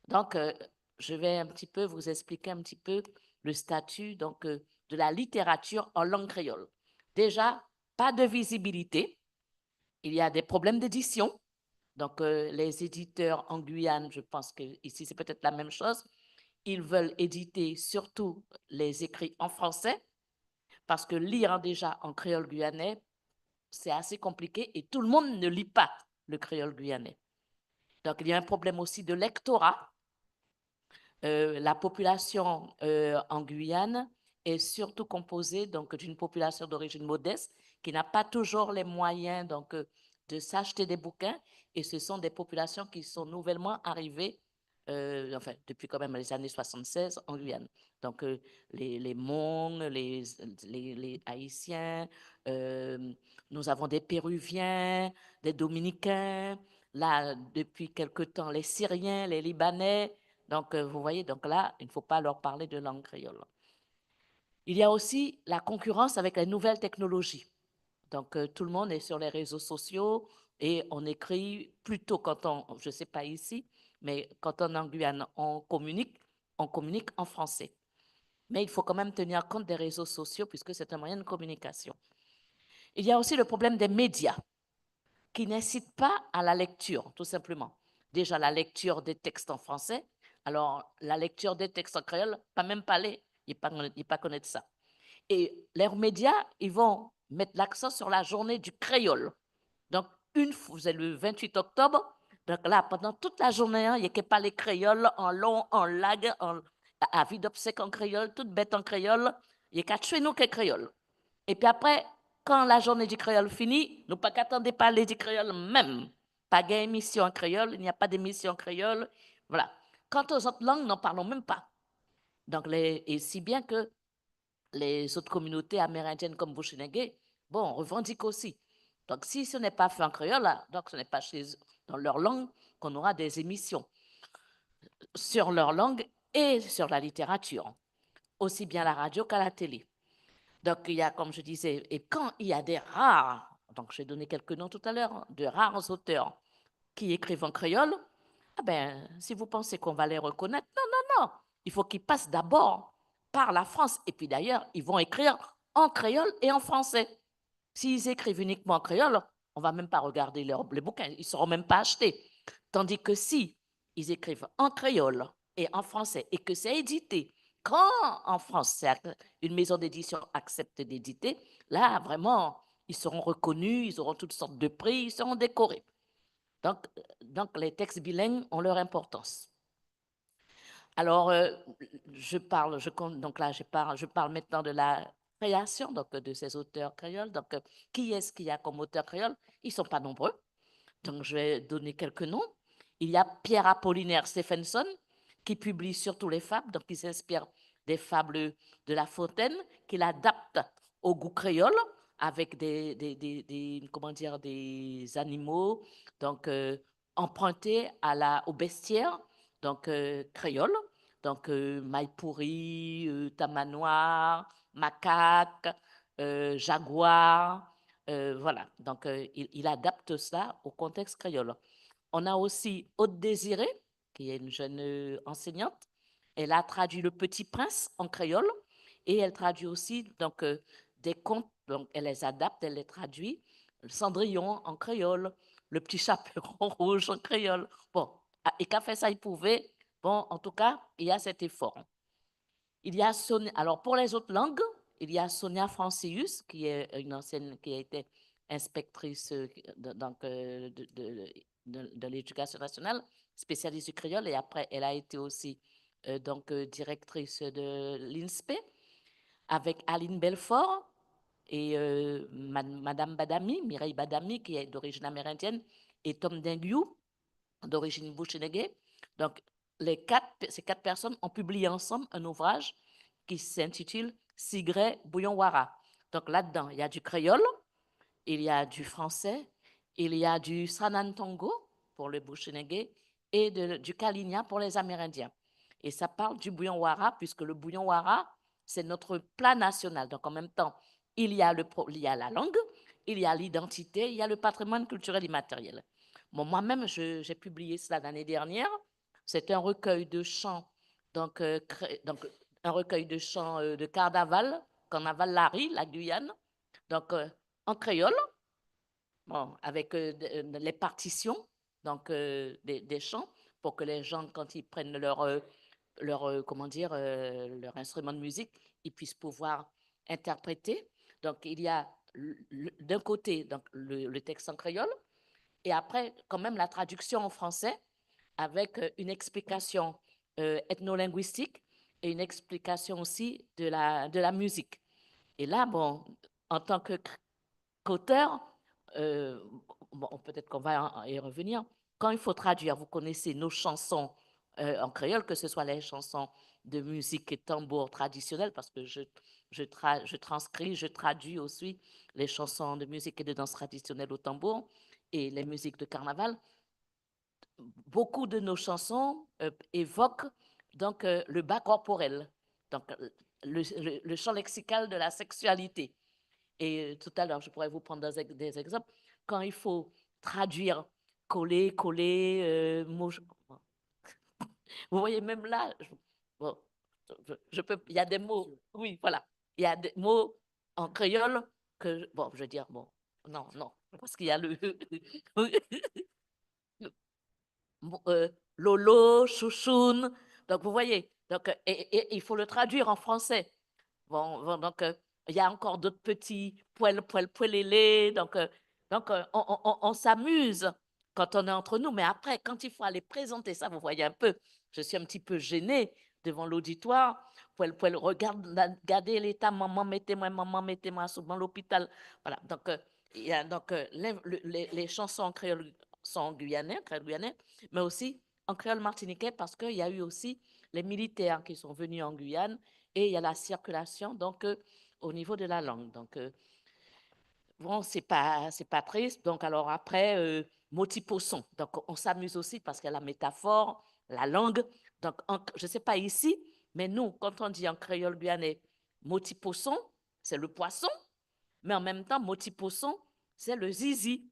Donc, euh, je vais un petit peu vous expliquer un petit peu le statut donc, euh, de la littérature en langue créole. Déjà, pas de visibilité. Il y a des problèmes d'édition. Donc, euh, les éditeurs en Guyane, je pense que ici, c'est peut-être la même chose. Ils veulent éditer surtout les écrits en français, parce que lire déjà en créole guyanais, c'est assez compliqué et tout le monde ne lit pas le créole guyanais. Donc, il y a un problème aussi de lectorat. Euh, la population, euh, en Guyane est surtout composée donc d'une population d'origine modeste qui n'a pas toujours les moyens donc, euh, de s'acheter des bouquins, et ce sont des populations qui sont nouvellement arrivées, euh, enfin, depuis quand même les années soixante-seize en Guyane. Donc, euh, les, les Hmong, les, les, les Haïtiens, euh, nous avons des Péruviens, des Dominicains, là, depuis quelque temps, les Syriens, les Libanais. Donc, euh, vous voyez, donc là, il ne faut pas leur parler de langue créole. Il y a aussi la concurrence avec les nouvelles technologies. Donc, euh, tout le monde est sur les réseaux sociaux et on écrit plutôt quand on, je sais pas ici, mais quand on est en Guyane, on communique, on communique en français. Mais il faut quand même tenir compte des réseaux sociaux puisque c'est un moyen de communication. Il y a aussi le problème des médias qui n'incitent pas à la lecture, tout simplement. Déjà, la lecture des textes en français. Alors, la lecture des textes en créole, pa menm palé, i pa, i pa konnet sa. Et leurs médias, ils vont mettre l'accent sur la journée du créole. Donc, une fois, c'est le vingt-huit octobre, donc là, pendant toute la journée, hein, il y a que parler créole, en long, en large, en, avi d'obsèk an kréyol, tout bèt an kréyol, yé ka tjwé nou ké kréyol. Épi apré, kan lajouné di kréyol fini, nou pa ka tandé palé di kréyol menm. Pa gen émisyon an kréyol, il n'y a pas d'émission en créole. Voilà. Quant aux autres langues, n'en parlons même pas. Donc, les, et si bien que les autres communautés amérindiennes comme Bushinengue, bon, revendiquent aussi. Donc, si ce n'est pas fait en créole, là, donc ce n'est pas chez, dans leur langue qu'on aura des émissions sur leur langue et sur la littérature, aussi bien à la radio qu'à la télé. Donc, il y a, comme je disais, et quand il y a des rares, donc je vais donner quelques noms tout à l'heure, hein, de rares auteurs qui écrivent en créole, ah ben, si vous pensez qu'on va les reconnaître, non, non, non. Il faut qu'ils passent d'abord par la France. Et puis d'ailleurs, ils vont écrire en créole et en français. S'ils écrivent uniquement en créole, on va même pas regarder leur, les bouquins, ils seront même pas achetés. Tandis que si ils écrivent en créole et en français et que c'est édité, quand en France, c'est ac-, une maison d'édition accepte d'éditer, là, vraiment, ils seront reconnus, ils auront toutes sortes de prix, ils seront décorés. Donc, donc les textes bilingues ont leur importance. Alors, euh, je parle, je, con- donc là, je parle, je parle maintenant de la création donc, de ces auteurs créoles. Donc, euh, qui est-ce qu'il y a comme auteur créole ? Ils sont pas nombreux. Donc, je vais donner quelques noms. Il y a Pierre Apollinaire Stephenson, qui publie surtout les fables, donc il s'inspire des fables de La Fontaine, qu'il adapte au goût créole avec des, des, des, des, comment dire, des animaux, donc euh, empruntés à la, au bestiaire, donc euh, créole, donc euh, maïpouri, euh, tamanoir, macaque, euh, jaguar, euh, voilà. Donc euh, il, il adapte ça au contexte créole. On a aussi Aude Désirée, qui est une jeune euh, enseignante. Elle a traduit Le Petit Prince en créole et elle traduit aussi donc euh, des contes, donc elle les adapte, elle les traduit. Le Cendrillon en créole, Le Petit Chaperon Rouge en créole. Bon, ah, et qu'a fait ça, il pouvait. Bon, en tout cas, il y a cet effort. Il y a Sonia, alors pour les autres langues, il y a Sonia Francius, qui est une ancienne, qui a été inspectrice euh, de, donc, euh, de, de, de, de l'éducation nationale, spécialiste du créole, et après, elle a été aussi euh, donc euh, directrice de l'INSPE, avec Aline Belfort et euh, ma- Madame Badami, Mireille Badami, qui est d'origine amérindienne, et Tom Dengyou, d'origine bushinengue. Donc, les quatre, ces quatre personnes ont publié ensemble un ouvrage qui s'intitule Sigré Bouyon Wara. Donc, là-dedans, il y a du créole, il y a du français, il y a du Sranan Tongo pour le bushinengue et de- du Kalinya pour les Amérindiens. Et ça parle du bouillon wara, puisque le bouillon wara, c'est notre plat national. Donc, en même temps, il y a le pro- il y a la langue, il y a l'identité, il y a le patrimoine culturel immatériel. Bon, moi-même, je- j'ai publié cela l'année dernière. C'est un recueil de chants, donc, euh, cré- donc un recueil de chants euh, de carnaval, Carnaval Lari, la Guyane, donc euh, en créole, bon, avec euh, de- euh, les partitions, donc euh, des, des chants, pour que les gens, quand ils prennent leur, euh, leur euh, comment dire, euh, leur instrument de musique, ils puissent pouvoir interpréter. Donc, il y a le- le- d'un côté donc, le, le texte en créole, et après, quand même, la traduction en français avec euh, une explication euh, ethno-linguistique et une explication aussi de la, de la musique. Et là, bon, en tant que cr- qu'auteur, euh, bon, peut-être qu'on va en- y revenir, quand il faut traduire, vous connaissez nos chansons euh, en créole, que ce soit les chansons de musique et tambour traditionnel, parce que je, je, tra- je transcris, je traduis aussi les chansons de musique et de danse traditionnelle au tambour et les musiques de carnaval. Beaucoup de nos chansons euh, évoquent donc euh, le bas corporel, donc euh, le, le- le champ lexical de la sexualité. Et euh, tout à l'heure, je pourrais vous prendre des, ex- des exemples. Quand il faut traduire, coller, coller, euh, mot- vous voyez, même là, je- bon, je, je peux, il y a des mots, oui, voilà, il y a des mots en créole que, bon, je veux dire, bon, non, non, parce qu'il y a le, le- euh, lolo, chouchoune. Donc, vous voyez, donc, euh, et, et- et il faut le traduire en français. Bon, bon, donc, euh, il y a encore d'autres petits poèl, poèl, poèlélé. Donc, euh, donc euh, on, on- on- on s'amuse quand on est entre nous. Mais après, quand il faut aller présenter ça, vous voyez un peu, je suis un petit peu gênée devant l'auditoire. Poèl, poèl, regarde, la- regardez l'état, maman, mettez-moi, maman, mettez-moi sous mon l'hôpital. Voilà, donc, euh, il y a donc euh, les, le- les- les chansons en créole sont en guyanais, en créole guyanais, mais aussi en créole martiniquais parce qu'il y a eu aussi les militaires qui sont venus en Guyane et il y a la circulation donc euh, au niveau de la langue. Donc euh, bon, c'est pas c'est pas triste. Donc alors après euh, mot ti poisson. Donc on s'amuse aussi parce qu'il y a la métaphore, la langue. Donc en- je sais pas ici, mais nous quand on dit en créole guyanais mot ti poisson, c'est le poisson, mais en même temps mot ti poisson, c'est le zizi.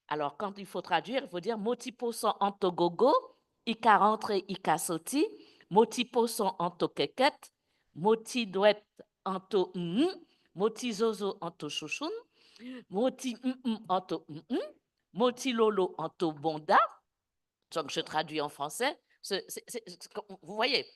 Alors, quand il faut traduire, il faut dire : « Mo ti poson an to gogo, i ka rantré, i ka sòti, mo ti poson an to kèkèt, mo ti dwèt an to mm, mo ti zozo an to chouchoun, mo ti mm an to mm, mo ti lolo an to bonda. » Donc, je traduis en français. C'est, c'est, c'est, c'est, vous voyez.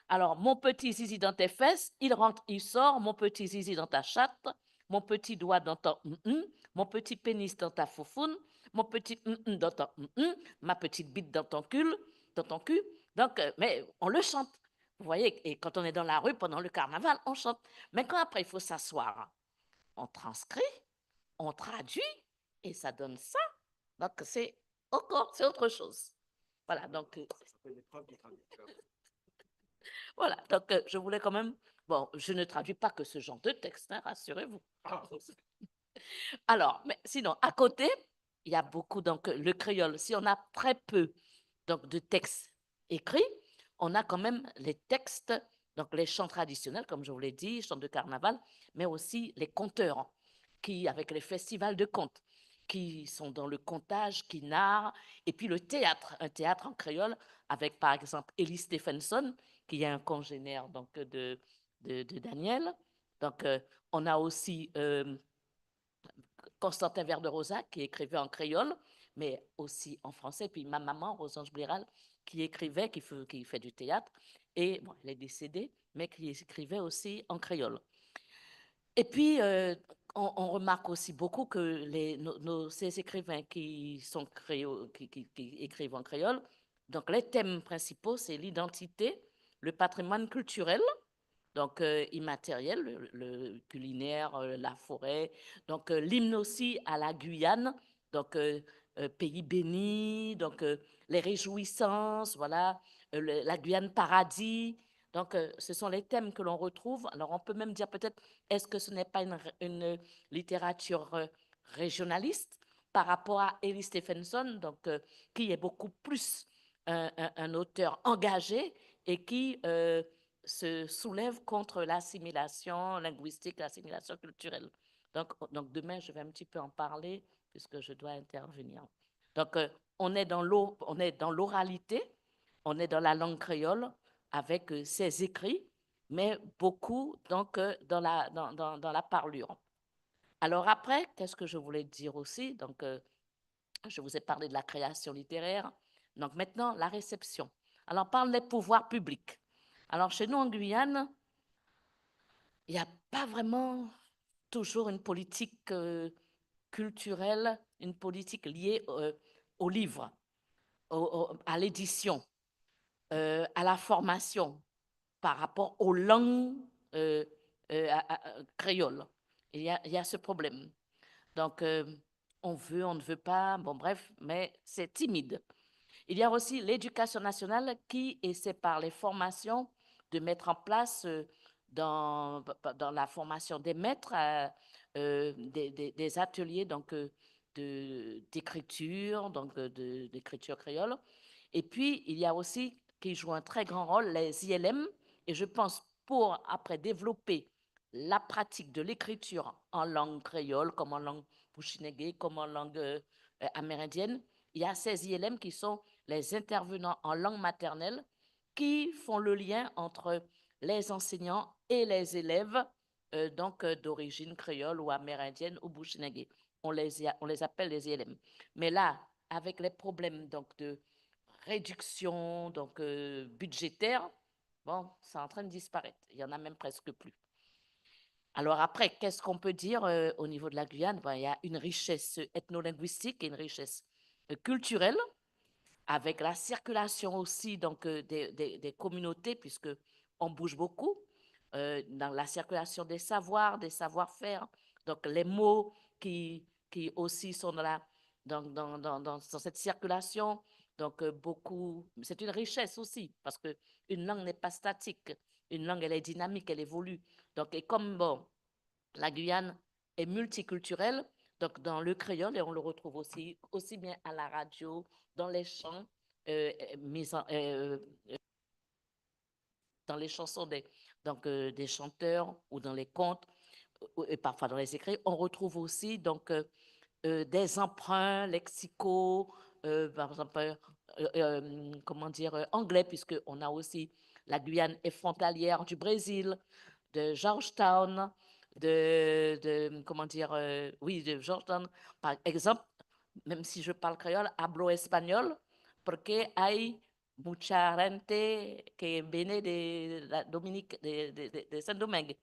Alors, mon petit zizi dans tes fesses, il rentre, il sort, mon petit zizi dans ta chatte, mon petit doigt dans ton mm, mon petit pénis dans ta foufoune, mon petit mm dans ton mm, ma petite bite dans ton cul, dans ton cul. Donc, euh, mais on le chante. Vous voyez, et quand on est dans la rue pendant le carnaval, on chante. Mais quand après, il faut s'asseoir, on transcrit, on traduit, et ça donne ça. Donc, c'est encore, c'est autre chose. Voilà, donc, euh, voilà, donc, euh, je voulais quand même, bon, je ne traduis pas que ce genre de texte, hein, rassurez-vous. Alors, mais sinon, à côté, il y a beaucoup, donc, le créole, si on a très peu, donc, de textes écrits, on a quand même les textes, donc les chants traditionnels, comme je vous l'ai dit, chants de carnaval, mais aussi les conteurs, qui, avec les festivals de contes, qui sont dans le contage, qui narrent, et puis le théâtre, un théâtre en créole, avec, par exemple, Élie Stephenson, qui est un congénère, donc, de, de, de Daniel. Donc, euh, on a aussi, euh, Constantin Verderosa, qui écrivait en créole, mais aussi en français, puis ma maman, Rosange Bliral, qui écrivait, qui fait, qui fait du théâtre, et bon, elle est décédée, mais qui écrivait aussi en créole. Et puis, euh, on, on remarque aussi beaucoup que les, nos, nos- ces écrivains qui sont créo- qui, qui- qui écrivent en créole, donc les thèmes principaux, c'est l'identité, le patrimoine culturel, donc, euh, immatériel, le, le culinaire, euh, la forêt, donc, euh, l'hymne aussi à la Guyane, donc, euh, euh, pays béni, donc, euh, les réjouissances, voilà, euh, le- la Guyane paradis. Donc, euh, ce sont les thèmes que l'on retrouve. Alors, on peut même dire peut-être, est-ce que ce n'est pas une, r- une littérature, euh, régionaliste par rapport à Élie Stephenson, donc, euh, qui est beaucoup plus un, un- un auteur engagé et qui, euh, se soulève contre l'assimilation linguistique, l'assimilation culturelle. Donc, donc demain, je vais un petit peu en parler puisque je dois intervenir. Donc, euh, on est dans l'o- on est dans l'oralité, on est dans la langue créole avec, euh, ses écrits, mais beaucoup donc, euh, dans la, dans, dans- dans la parlure. Alors après, qu'est-ce que je voulais dire aussi ? Donc, euh, je vous ai parlé de la création littéraire. Donc maintenant, la réception. Alors, on parle des pouvoirs publics. Alors, chez nous en Guyane, il n'y a pas vraiment toujours une politique, euh, culturelle, une politique liée, euh, au livre, au- au- à l'édition, euh, à la formation par rapport aux langues, euh, euh, à- à- à- créoles. Il y a, il y a ce problème. Donc, euh, on veut, on ne veut pas, bon, bref, mais c'est timide. Il y a aussi l'éducation nationale qui essaie par les formations de mettre en place, euh, dans, dans la formation des maîtres, euh, euh, des, des- des ateliers donc, euh, de- d'écriture, donc, euh, de- d'écriture créole. Et puis, il y a aussi, qui joue un très grand rôle, les I L M. Et je pense, pour après développer la pratique de l'écriture en langue créole, comme en langue bushinengue, comme en langue, euh, euh, amérindienne, il y a ces I L M qui sont les intervenants en langue maternelle qui font le lien entre les enseignants et les élèves, euh, donc, euh, d'origine créole ou amérindienne ou bushinengue. On les, y a- on les appelle les I L M. Mais là, avec les problèmes donc de réduction donc, euh, budgétaire, bon, c'est en train de disparaître. Il y en a même presque plus. Alors après, qu'est-ce qu'on peut dire, euh, au niveau de la Guyane ? Ben, il y a une richesse ethno-linguistique et une richesse, euh, culturelle, avec la circulation aussi donc, euh, des, des- des communautés, puisque on bouge beaucoup, euh, dans la circulation des savoirs, des savoir-faire. Donc les mots qui, qui aussi sont dans la, dans, dans, dans, dans- dans cette circulation. Donc, euh, beaucoup, c'est une richesse aussi, parce que une langue n'est pas statique. Une langue, elle est dynamique, elle évolue. Donc, et comme, bon, la Guyane est multiculturelle, donc dans le créole, et on le retrouve aussi, aussi bien à la radio, dans les chants, euh, euh, mis en, euh, dans les chansons des, donc, euh, des chanteurs ou dans les contes, euh, et parfois dans les écrits, on retrouve aussi donc, euh, euh, des emprunts lexicaux, euh, par exemple, euh, euh, euh, comment dire, euh, anglais, puisque on a aussi la Guyane est frontalière du Brésil, de Georgetown, de, de, comment dire, euh, oui, de Georgetown, par exemple, même si je parle créole, hablo español, porque hay mucha gente que viene de la Dominic-, de, de, de, de Saint-Domingue.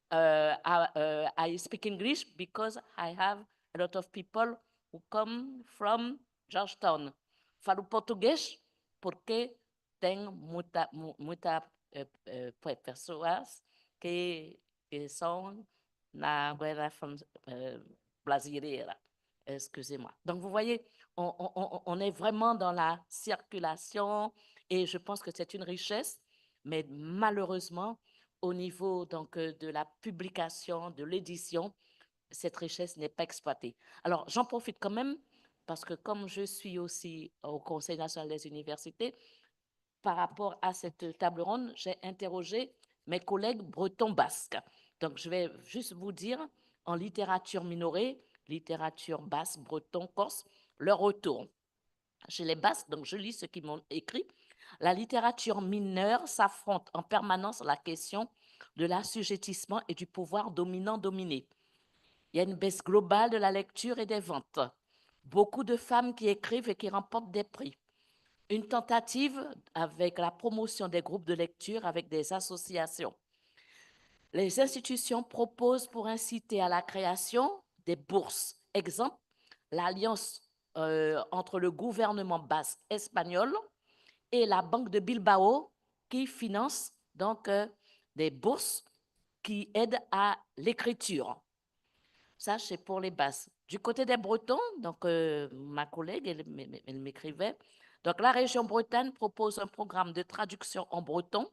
Uh, I, uh, I speak English because I have a lot of people who come from Georgetown. Falo português porque tem muita, mu-, muita, eh, eh, pe-, pessoas que, que são na Guiana Fran-, eh, brasileira. Excusez-moi. Donc, vous voyez, on, on, on, on est vraiment dans la circulation et je pense que c'est une richesse, mais malheureusement, au niveau, donc, euh, de la publication, de l'édition, cette richesse n'est pas exploitée. Alors, j'en profite quand même, parce que comme je suis aussi au Conseil national des universités, par rapport à cette table ronde, j'ai interrogé mes collègues bretons basques. Donc, je vais juste vous dire, en littérature minorée, littérature basque, breton, corse, leur retour. Chez les Basques, donc je lis ce qu'ils m'ont écrit, la littérature mineure s'affronte en permanence à la question de l'assujettissement et du pouvoir dominant-dominé. Il y a une baisse globale de la lecture et des ventes. Beaucoup de femmes qui écrivent et qui remportent des prix. Une tentative avec la promotion des groupes de lecture avec des associations. Les institutions proposent pour inciter à la création des bourses. Exemple, l'alliance, euh, entre le gouvernement basque espagnol et la Banque de Bilbao qui finance donc, euh, des bourses qui aident à l'écriture. Ça, c'est pour les Basques. Du côté des Bretons, donc, euh, ma collègue, elle, m-, m-, elle m'écrivait, donc la région Bretagne propose un programme de traduction en breton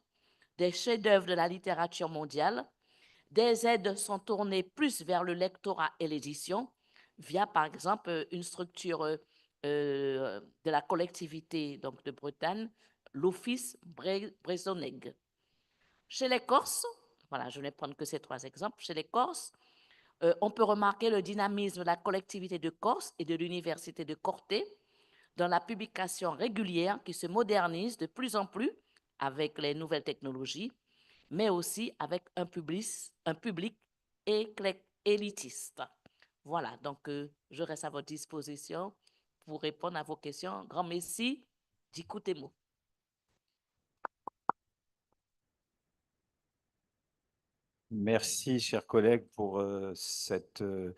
des chefs-d'œuvre de la littérature mondiale. Des aides sont tournées plus vers le lectorat et l'édition, via, par exemple, euh, une structure, euh, euh, de la collectivité, donc de Bretagne, l'Office Bré-, Brezhoneg. Chez les Corses, voilà, je ne vais prendre que ces trois exemples. Chez les Corses, euh, on peut remarquer le dynamisme de la collectivité de Corse et de l'université de Corte dans la publication régulière qui se modernise de plus en plus avec les nouvelles technologies, mais aussi avec un public, un public éclec-, élitiste. Voilà, donc, euh, je reste à votre disposition pour répondre à vos questions. Gran mèsi di kouté mwen. Merci, chers collègues, pour, euh, cette, euh,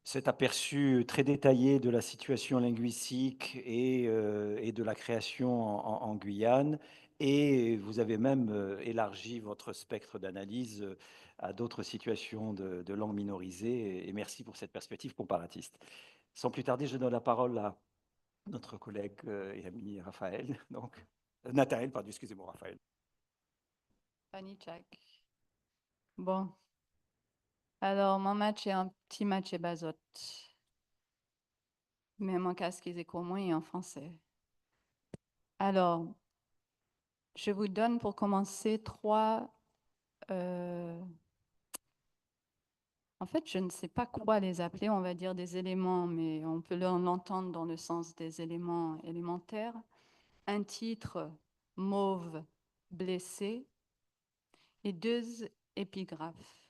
cet aperçu très détaillé de la situation linguistique et, euh, et de la création en, en, en Guyane. Et vous avez même, euh, élargi votre spectre d'analyse, euh, à d'autres situations de, de langues minorisées. Et, et merci pour cette perspective comparatiste. Sans plus tarder, je donne la parole à notre collègue, euh, et ami Raphaël, donc, euh, Nathaël, pardon, excusez-moi, Raphaël. Panichak. Bon. Alò, man matjé an ti matjé ba zot. Mé man ka eskizé kò mwen an fransé. Alors, je vous donne pour commencer trois, euh, en fait, je ne sais pas quoi les appeler, on va dire des éléments, mais on peut l'en-, l'entendre dans le sens des éléments élémentaires. Un titre, Mauve blessé, et deux épigraphes.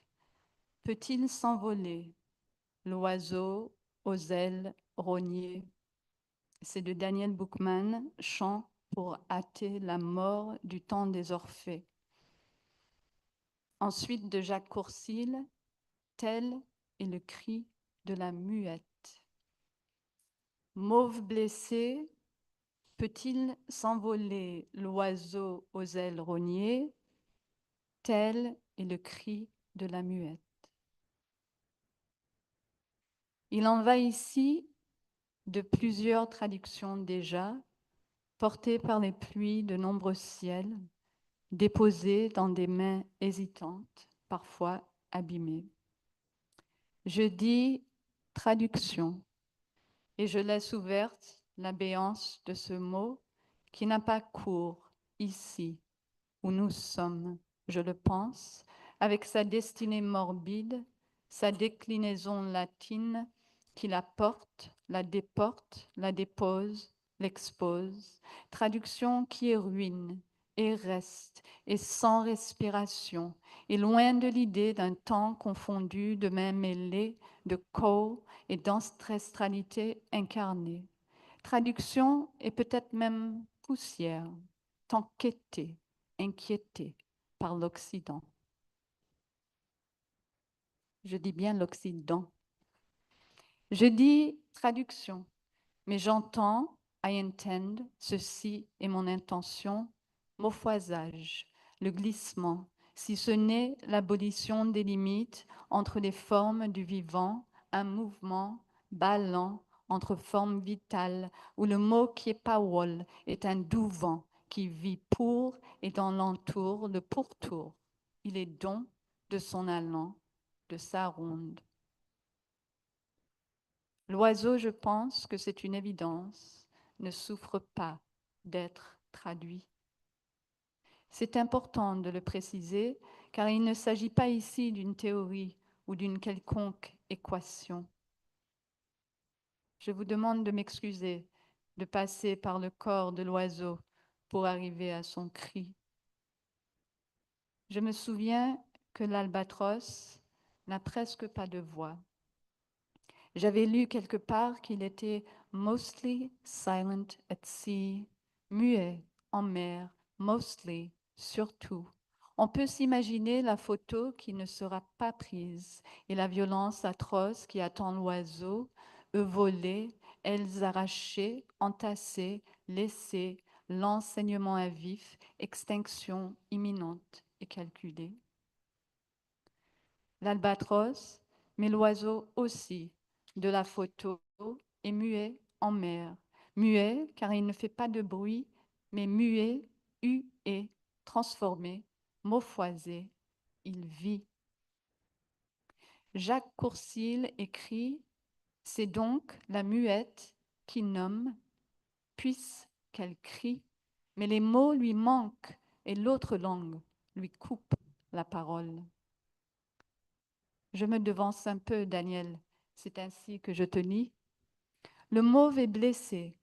Peut-il s'envoler, l'oiseau aux ailes rognées ? C'est de Daniel Boukman, Chant pour hâter la mort du temps des Orphées. Ensuite, de Jacques Coursil, Tel est le cri de la muette. Mauve blessé, peut-il s'envoler, l'oiseau aux ailes rognées ? Tel est le cri de la muette. Il en va ici de plusieurs traductions déjà portées par les pluies de nombreux ciels, déposées dans des mains hésitantes, parfois abîmées. Je dis traduction, et je laisse ouverte la béance de ce mot qui n'a pas cours ici, où nous sommes, je le pense, avec sa destinée morbide, sa déclinaison latine qui la porte, la déporte, la dépose, l'expose, traduction qui est ruine et reste et sans respiration et loin de l'idée d'un temps confondu de mains mêlées, de corps et d'ancestralité incarnée. Traduction et peut-être même poussière, tant quêtée, inquiétée par l'Occident. Je dis bien l'Occident. Je dis traduction, mais j'entends, I intend, ceci est mon intention, mofwazaj, le glissement, si ce n'est l'abolition des limites entre les formes du vivant, un mouvement ballant entre formes vitales, où le mot qui est parole est un doux vent qui vit pour et dans l'entour, le pourtour. Il est don de son allant, de sa ronde. L'oiseau, je pense que c'est une évidence, ne souffre pas d'être traduit. C'est important de le préciser, car il ne s'agit pas ici d'une théorie ou d'une quelconque équation. Je vous demande de m'excuser de passer par le corps de l'oiseau pour arriver à son cri. Je me souviens que l'albatros n'a presque pas de voix. J'avais lu quelque part qu'il était mostly silent at sea, muet en mer, mostly, surtout. On peut s'imaginer la photo qui ne sera pas prise et la violence atroce qui attend l'oiseau, œufs volés, ailes arrachées, entassées, laissées, lents saignements à vif, extinction imminente et calculée. L'albatros, mais l'oiseau aussi, de la photo, est muet en mer. Muet car il ne fait pas de bruit, mais muet, U E, transformé, mofwazé, il vit. Jacques Coursil écrit : « C'est donc la muette qui nomme, puisqu'elle crie, mais les mots lui manquent et l'autre langue lui coupe la parole. » Je me devance un peu, Daniel, c'est ainsi que je te lis. Le mauve est blessé.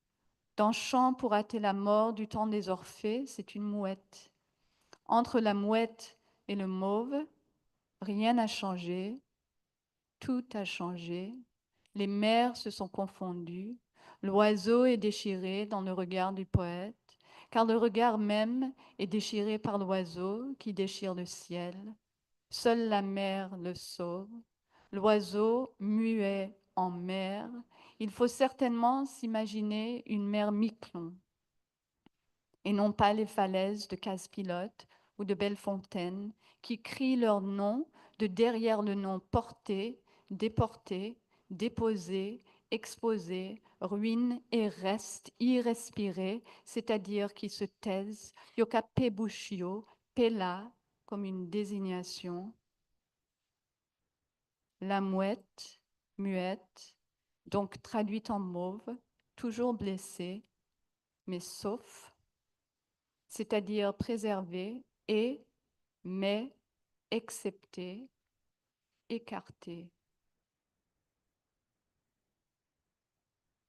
Dans Chant pour hâter la mort du temps des Orphées, c'est une mouette. Entre la mouette et le mauve, rien n'a changé, tout a changé. Les mers se sont confondues. L'oiseau est déchiré dans le regard du poète, car le regard même est déchiré par l'oiseau qui déchire le ciel. Seule la mer le sauve. L'oiseau muet en mer, il faut certainement s'imaginer une mer Miquelon, et non pas les falaises de Case-Pilote ou de Bellefontaine qui crient leur nom de derrière le nom porté, déporté, déposé, exposé, ruine et reste irrespiré, c'est-à-dire qui se taisent, yo ka pé bouch yo, pé la, comme une désignation. La mouette, muette, donc traduite en mauve, toujours blessée, mais sauf, c'est-à-dire préservée et, mais, exceptée, écartée.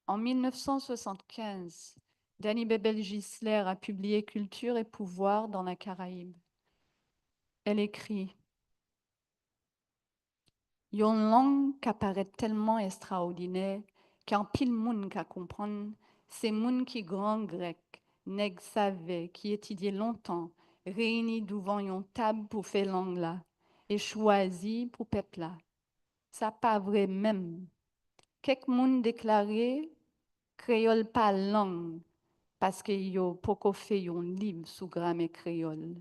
En mille neuf cent soixante-quinze, Dany Bébel-Gisler a publié Culture et pouvoir dans la Caraïbe. Elle écrit : « Yon lang ka parèt tèlman èstraòdinè kè anpil moun ka konprann, sé moun ki gran grèk, nèg savè ki étidyé lontan, réini douvan yon tab pou fè lang-la é chwazi pou pèp-la. Sa pa vré menm. Kèk moun déklaré kréyòl pa lang, paskè yo poko fè yon liv sou gramè kréyòl.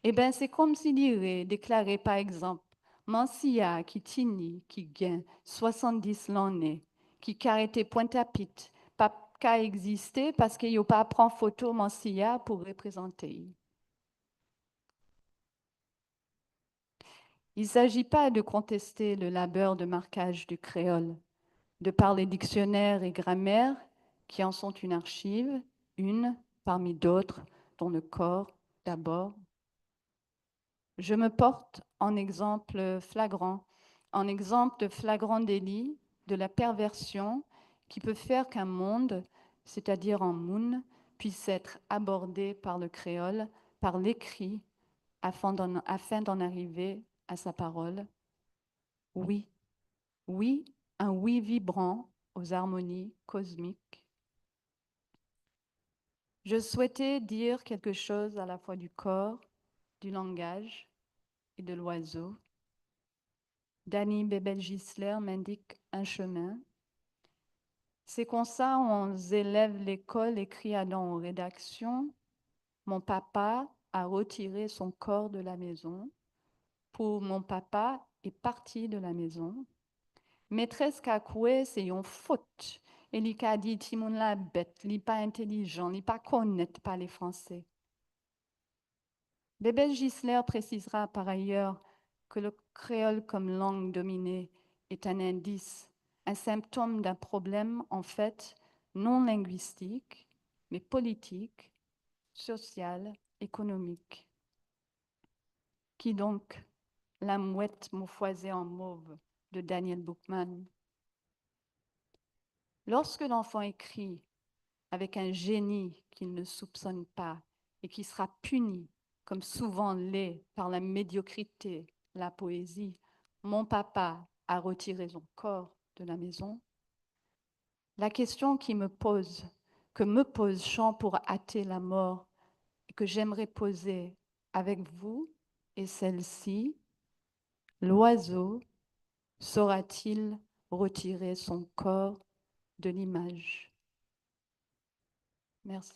Ében, sé kòmsi li ré déklaré, pa ègzanp, Mansiya ki tini, ki gen swasanndis lanné, ki ka rété Pwentapit, pa ka ègzisté paskè yo pa pran foto Mansiya pou réprézanté'y. » Il s'agit pas de contester le labeur de marquage du créole, de par les dictionnaires et grammaires qui en sont une archive, une parmi d'autres, dont le corps d'abord. Je me porte en exemple flagrant, en exemple de flagrant délit, de la perversion qui peut faire qu'un monde, c'est-à-dire un moun, puisse être abordé par le créole, par l'écrit, afin d'en, afin d'en arriver à sa parole. Oui, oui, un oui vibrant aux harmonies cosmiques. Je souhaitais dire quelque chose à la fois du corps, du langage et de l'oiseau. Dany Bébel-Gisler m'indique un chemin. Sé konsa on zélèv lékol ékri adan on rédaksion : « Mon papa a retiré son corps de la maison » pou « Mon papa est parti de la maison ». Métrès ka kwè sé on fot é li ka di : « Timoun-la bet, li pa entélijan, li pa konnet palé fransé. » Bébel-Gisler précisera par ailleurs que le créole comme langue dominée est un indice, un symptôme d'un problème en fait non linguistique, mais politique, social, économique. Kidonk, La mouette moufoisée en mauve de Daniel Boukman. Lorsque l'enfant écrit avec un génie qu'il ne soupçonne pas et qui sera puni, comme souvent l'est, par la médiocrité, la poésie, « Mon papa a retiré son corps de la maison », la question qui me pose, que me pose Chant pour hâter la mort et que j'aimerais poser avec vous est celle-ci : l'oiseau saura-t-il retirer son corps de l'image ? Merci.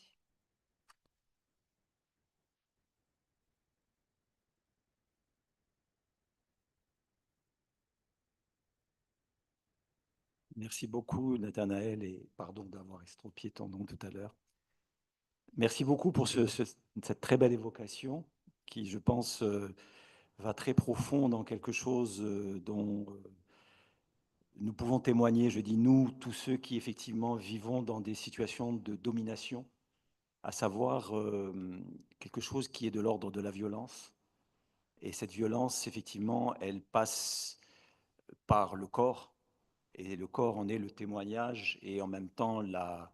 Merci beaucoup, Nathanaël, et pardon d'avoir estropié ton nom tout à l'heure. Merci beaucoup pour ce, ce, cette très belle évocation qui, je pense, euh, va très profond dans quelque chose, euh, dont, euh, nous pouvons témoigner, je dis nous, tous ceux qui effectivement vivons dans des situations de domination, à savoir, euh, quelque chose qui est de l'ordre de la violence. Et cette violence, effectivement, elle passe par le corps, et le corps en est le témoignage et en même temps la,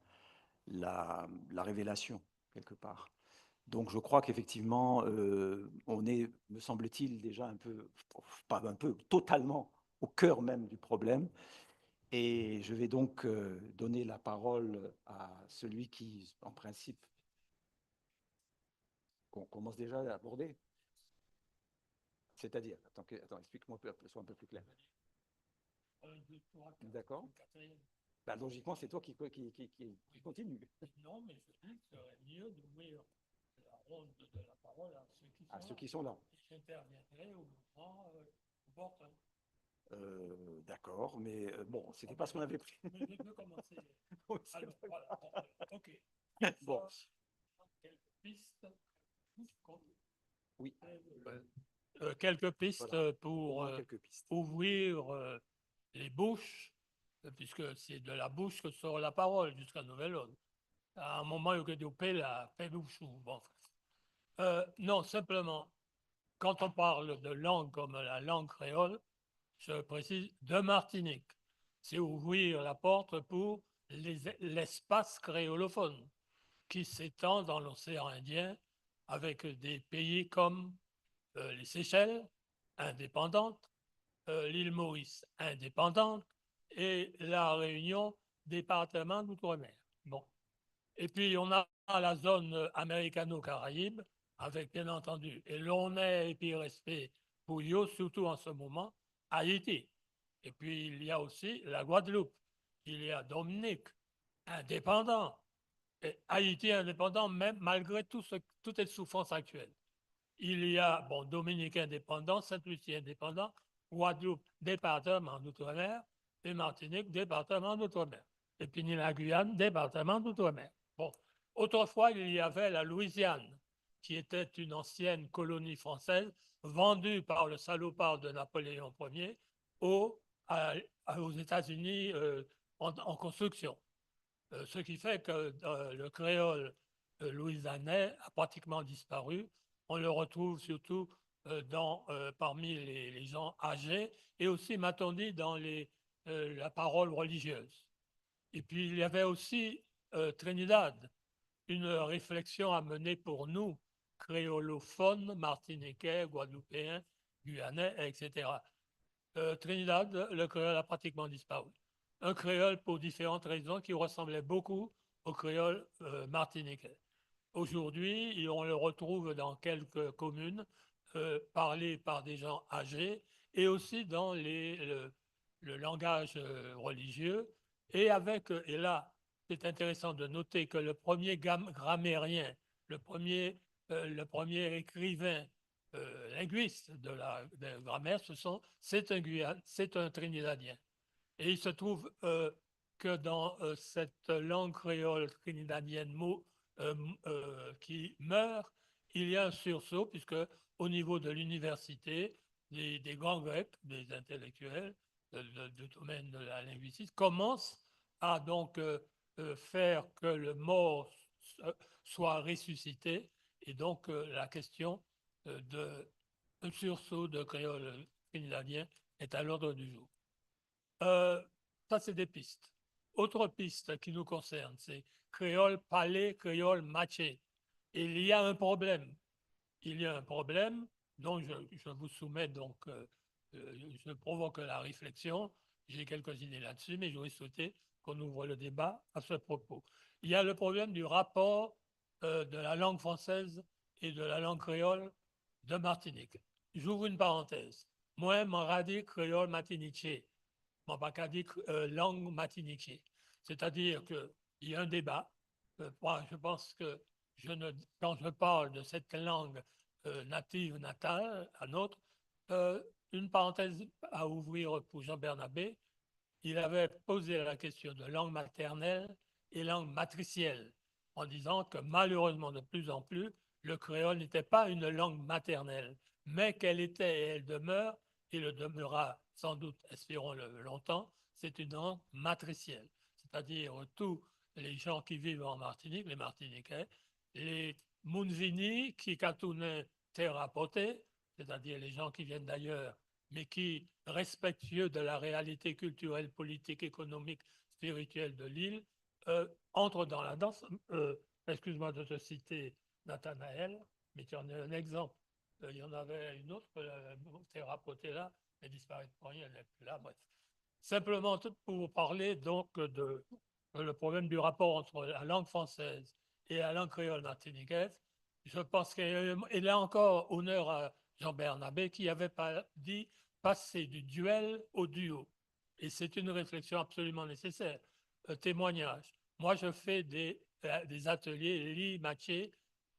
la, la révélation, quelque part. Donc je crois qu'effectivement, euh, on est, me semble-t-il, déjà un peu, pas un peu, totalement au cœur même du problème. Et je vais donc, euh, donner la parole à celui qui, en principe, qu'on commence déjà à aborder. C'est-à-dire, attends, que- attends, explique-moi un peu, sois un peu plus clair. D'accord. Bah, logiquement, c'est toi qui, qui, qui, qui, qui continue. Non, mais je dis qu'il serait mieux d'ouvrir la ronde de la parole à ceux qui sont À ceux qui sont là. Et j'interviendrai au moment euh, opportun. Euh, D'accord, mais euh, bon, c'était pas ce qu'on avait pris. Mais je peux commencer. Oui, c'est Alors, pas voilà. Bon, ok. Bon. Quelques pistes. Oui. Euh, quelques pistes Voilà. pour Au moins euh, quelques pistes. ouvrir euh, les bouches, euh, puisque c'est de la bouche que sort la parole jusqu'à nouvel ordre. À un moment, il y a des la paix bouche ou bon. Euh, non, simplement, quand on parle de langue comme la langue créole, je précise de Martinique, c'est ouvrir la porte pour les- l'espace créolophone qui s'étend dans l'océan Indien avec des pays comme euh, les Seychelles, indépendantes, euh, l'île Maurice, indépendante, et la Réunion, département d'outre-mer. Bon. Et puis, on a la zone euh, américano-caraïbe, avec bien entendu, et l'honneur et puis respect pour eux, surtout en ce moment, Haïti. Et puis, il y a aussi la Guadeloupe, il y a Dominique, indépendant, et Haïti indépendant, même malgré tout ce, toutes les souffrances actuelles. Il y a, bon, Dominique indépendant, Sainte-Lucie indépendant, Guadeloupe, département d'outre-mer, et Martinique, département d'outre-mer. Et puis, ni la Guyane, département d'outre-mer. Bon, autrefois, il y avait la Louisiane, qui était une ancienne colonie française vendue par le salopard de Napoléon premier au, à- à- aux États-Unis euh, en, en construction. Euh, ce qui fait que euh, le créole euh, louisianais a pratiquement disparu. On le retrouve surtout euh, dans, euh, parmi les, les gens âgés et aussi, m'a-t-on dit, dans les, euh, la parole religieuse. Et puis, il y avait aussi euh, Trinidad, une réflexion à mener pour nous, créolophones, martiniquais, guadeloupéens, guyanais, et cetera. Euh, Trinidad, le créole a pratiquement disparu. Un créole pour différentes raisons qui ressemblait beaucoup au créole euh, martiniquais. Aujourd'hui, on le retrouve dans quelques communes, euh, parlé par des gens âgés et aussi dans les, le, le langage euh, religieux. Et avec, euh, et là, c'est intéressant de noter que le premier gam- grammairien, le premier, euh, le premier écrivain euh, linguiste de la, de la grammaire, ce sont, c'est un Guyane, c'est un Trinidadien. Et il se trouve euh, que dans euh, cette langue créole trinidadienne mo- euh, m- euh, qui meurt, il y a un sursaut, puisque au niveau de l'université, des, des grands Grecs, des intellectuels de- de- du domaine de la linguistique, commencent à donc euh, euh, faire que le mort so- soit ressuscité. Et donc, euh, la question euh, de un sursaut de créole trinidadien est à l'ordre du jour. Euh, ça, c'est des pistes. Autre piste qui nous concerne, c'est créole parlé, créole matjé. Il y a un problème. Il y a un problème dont je, je vous soumets donc, euh, euh, je provoque la réflexion. J'ai quelques idées là-dessus, mais j'aurais souhaité qu'on ouvre le débat à ce propos. Il y a le problème du rapport euh, de la langue française et de la langue créole de Martinique. J'ouvre une parenthèse. Mwen, man ka di kréyol matinitjé. Man pa ka di euh, langue matinitjé. C'est-à-dire que il y a un débat. Euh, moi, je pense que je ne, quand je parle de cette langue euh, native, natale, la nôtre, euh, une parenthèse à ouvrir pour Jean Bernabé, il avait posé la question de langue maternelle et langue matricielle, en disant que malheureusement, de plus en plus, le créole n'était pas une langue maternelle, mais qu'elle était et elle demeure, et le demeurera sans doute, espérons-le, longtemps, c'est une langue matricielle. C'est-à-dire tous les gens qui vivent en Martinique, les Martiniquais, les moun vini ki ka tounen tè rapòté, c'est-à-dire les gens qui viennent d'ailleurs, mais qui, respectueux de la réalité culturelle, politique, économique, spirituelle de l'île, euh, entrent dans la danse. Euh, excuse-moi de te citer Nathanaël, mais tu en es un exemple. Euh, il y en avait une autre, euh, bon, tè rapòté là, mais disparaît pour rien, elle n'est plus là, bref. Simplement, tout pour vous parler donc de, de le problème du rapport entre la langue française et la langue créole martiniquaise. Je pense que, et là encore, honneur à Jean Bernabé qui avait pas dit passer du duel au duo. Et c'est une réflexion absolument nécessaire. Un témoignage. Moi, je fais des, euh, des ateliers li matjé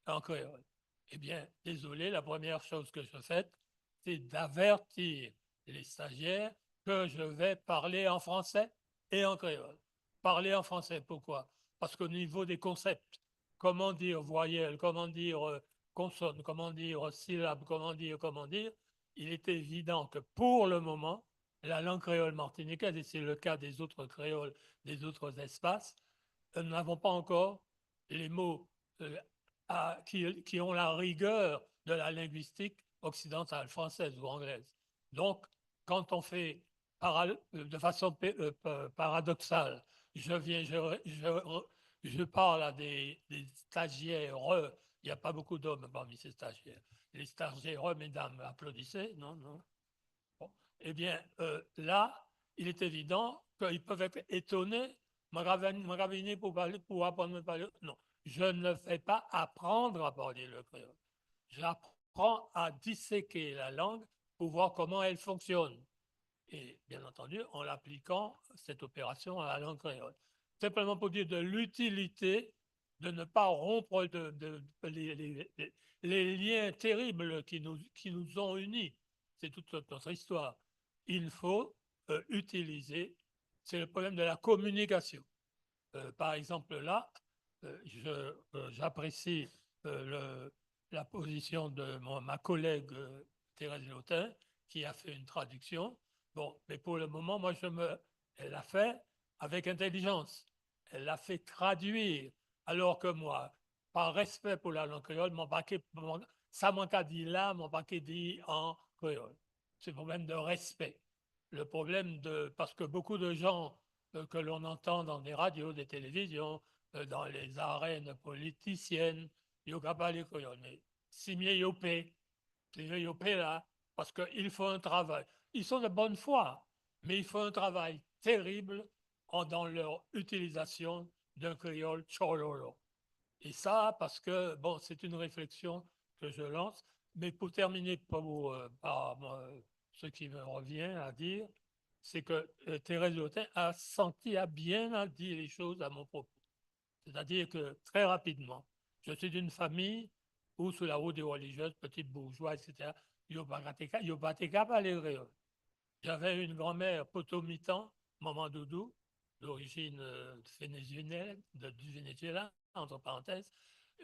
en créole. Eh bien, désolé, la première chose que je fais, c'est d'avertir les stagiaires que je vais parler en français et en créole. Parler en français, pourquoi ? Parce qu'au niveau des concepts, comment dire voyelle, comment dire euh, consonne, comment dire syllabe, comment dire, comment dire, il est évident que pour le moment, la langue créole martiniquaise, et c'est le cas des autres créoles, des autres espaces, euh, nous n'avons pas encore les mots euh, à, qui, qui ont la rigueur de la linguistique occidentale, française ou anglaise. Donc, quand on fait para- de façon pé- euh, pa- paradoxale, je viens, je, je, je parle à des, des stagiaires, il n'y a pas beaucoup d'hommes parmi ces stagiaires. Les stagiaires, mesdames, applaudissez, non, non. Bon. Eh bien, euh, là, il est évident qu'ils peuvent être étonnés. Man ka vini, man ka vini pou palé, pou aprann mwen palé. Non, je ne fais pas apprendre à parler le créole. J'apprends à disséquer la langue pour voir comment elle fonctionne. Et bien entendu, en l'appliquant, cette opération à la langue créole. Simplement pour dire de l'utilité de ne pas rompre de, de- les, les- les- les liens terribles qui nous, qui nous ont unis. C'est toute notre histoire. Il faut euh, utiliser, c'est le problème de la communication. Euh, par exemple, là, euh, je- euh, j'apprécie euh, le- la position de mon- ma collègue euh, Thérèse Lotin, qui a fait une traduction. Bon, mais pour le moment, moi, je me, elle l'a fait avec intelligence. Elle l'a fait traduire, alors que moi, par respect pour la langue créole, man pa ké, man- sa man ka di la, man pa ké di an kréyol. C'est un problème de respect. le problème de, parce que beaucoup de gens, euh, que l'on entend dans des radios, des télévisions, euh, dans les arènes politiciennes, yo ka palé kréyol, mé si mié yo pé, si mié yo pé la, parce qu'ils font un travail. Ils sont de bonne foi, mais ils font un travail terrible en, dans leur utilisation d'un créole tchololo. Et ça, parce que, bon, c'est une réflexion que je lance, mais pour terminer, pour, euh, par, euh, ce qui me revient à dire, c'est que, euh, Thérèse Lotin a senti, a bien a dit les choses à mon propos. C'est-à-dire que, très rapidement, je suis d'une famille où, sous la roue des religieuses, petite bourgeoise, et cetera, yo pa té ka, yo pa té ka palé kréyol. J'avais une grand-mère potomitan, maman Doudou, d'origine, euh, vénézuélienne, de, du Venezuela, entre parenthèses,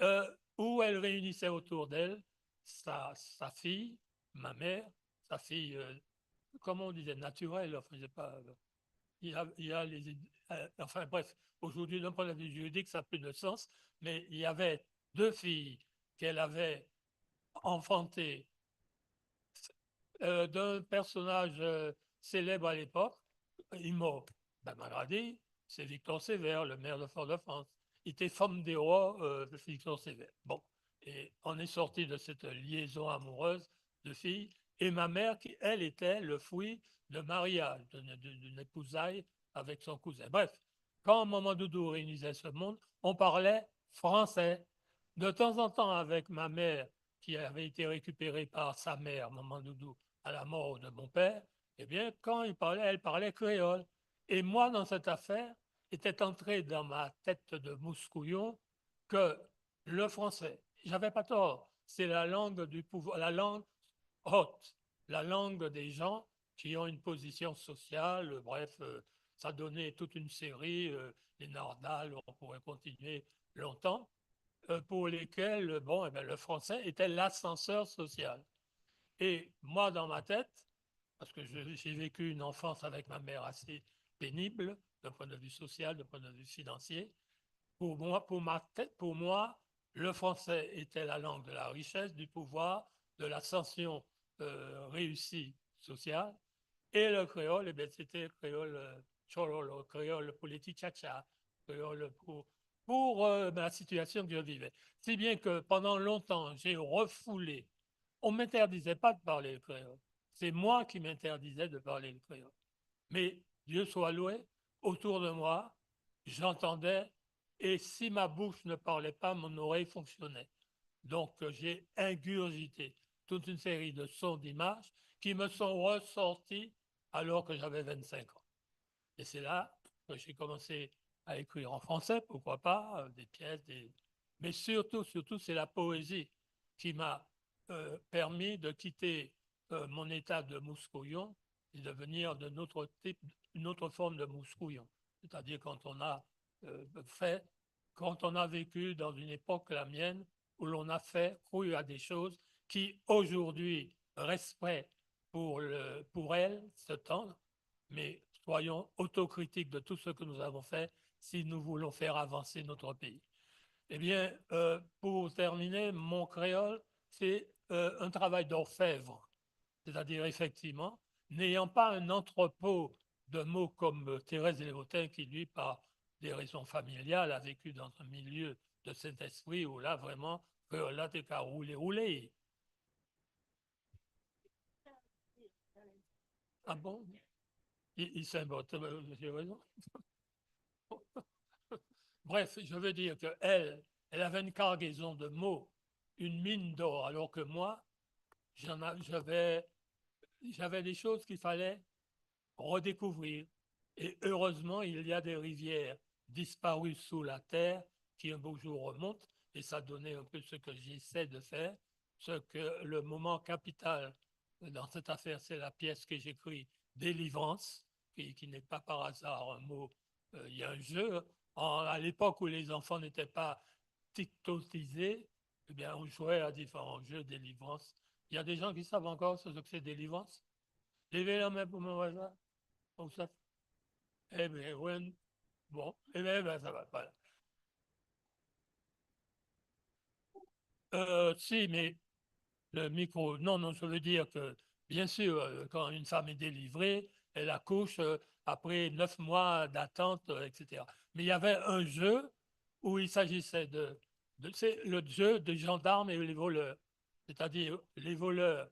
euh, où elle réunissait autour d'elle sa, sa fille, ma mère, sa fille, euh, comment on disait, naturelle, enfin, je sais pas, euh, il y a, il y a les, euh, enfin bref, aujourd'hui, d'un point de vue juridique, ça n'a plus de sens, mais il y avait deux filles qu'elle avait enfantées, euh, d'un personnage, euh, célèbre à l'époque, il mort. Ben, Maradi, c'est Victor Sévère, le maire de Fort-de-France. Il était femme des rois, euh, Victor Sévère. Bon, et on est sorti de cette liaison amoureuse de filles. Et ma mère, qui, elle, était le fruit de mariage, d'une, d'une, d'une épousaille avec son cousin. Bref, quand Maman Doudou réunissait ce monde, on parlait français. De temps en temps, avec ma mère, qui avait été récupérée par sa mère, Maman Doudou, à la mort de mon père, eh bien, quand il parlait, elle parlait créole. Et moi, dans cette affaire, était entré dans ma tête de mouskouyon que le français, j'avais pas tort, c'est la langue du pouvoir, la langue haute, la langue des gens qui ont une position sociale, bref, euh, ça donnait toute une série, euh, les Nardal, on pourrait continuer longtemps, euh, pour lesquels, bon, eh ben, le français était l'ascenseur social. Et moi, dans ma tête, parce que je, j'ai vécu une enfance avec ma mère assez pénible, d'un point de vue social, d'un point de vue financier, pour moi, pour ma tête, pour moi, le français était la langue de la richesse, du pouvoir, de l'ascension, euh, réussie sociale, et le créole, eh bien, c'était créole, euh, tchololo, créole pour les petits tchatcha, créole pour, pour, euh, ma situation que je vivais. Si bien que pendant longtemps, j'ai refoulé. On m'interdisait pas de parler le créole. C'est moi qui m'interdisais de parler le créole. Mais Dieu soit loué, autour de moi, j'entendais, et si ma bouche ne parlait pas, mon oreille fonctionnait. Donc, euh, j'ai ingurgité toute une série de sons, d'images qui me sont ressortis alors que j'avais vingt-cinq ans. Et c'est là que j'ai commencé à écrire en français, pourquoi pas, euh, des pièces, des... mais surtout, surtout, c'est la poésie qui m'a, euh, permis de quitter, euh, mon état de mouskouyon et de venir d'un autre type, une autre forme de mouskouyon. C'est-à-dire quand on a, euh, fait, quand on a vécu dans une époque, la mienne, où l'on a fait, cru à des choses qui aujourd'hui resteraient pour le, pour elle, ce temps, mais soyons autocritiques de tout ce que nous avons fait si nous voulons faire avancer notre pays. Eh bien, euh, pour terminer, mon créole, c'est, euh, un travail d'orfèvre. C'est-à-dire, effectivement, n'ayant pas un entrepôt de mots comme, euh, Thérèse Léotin, qui, lui, par des raisons familiales, a vécu dans un milieu de Saint-Esprit où là, vraiment, créole-là, té ka roulé, roulé. Ah bon ? Il, il s'invente, euh, j'ai raison. Bref, je veux dire que elle, elle avait une cargaison de mots, une mine d'or, alors que moi, j'en a-, j'avais, j'avais des choses qu'il fallait redécouvrir. Et heureusement, il y a des rivières disparues sous la terre qui un beau jour remontent, et ça donnait un peu ce que j'essaie de faire, ce que le moment capital dans cette affaire, c'est la pièce que j'écris, Délivrance, qui, qui n'est pas par hasard un mot, euh, il y a un jeu. En, à l'époque où les enfants n'étaient pas TikTokisés, eh bien, on jouait à différents jeux, Délivrance. Il y a des gens qui savent encore ce que c'est, Délivrance ? Levez la main pour me voir ça. Comme ça. Eh bien, ouais. Bon, eh bien, ben, ça va, voilà. Euh, si, mais le micro, non, non, je veux dire que, bien sûr, euh, quand une femme est délivrée, elle accouche, euh, après neuf mois d'attente, euh, et cetera. Mais il y avait un jeu où il s'agissait de, de, c'est le jeu des gendarmes et les voleurs. C'est-à-dire, les voleurs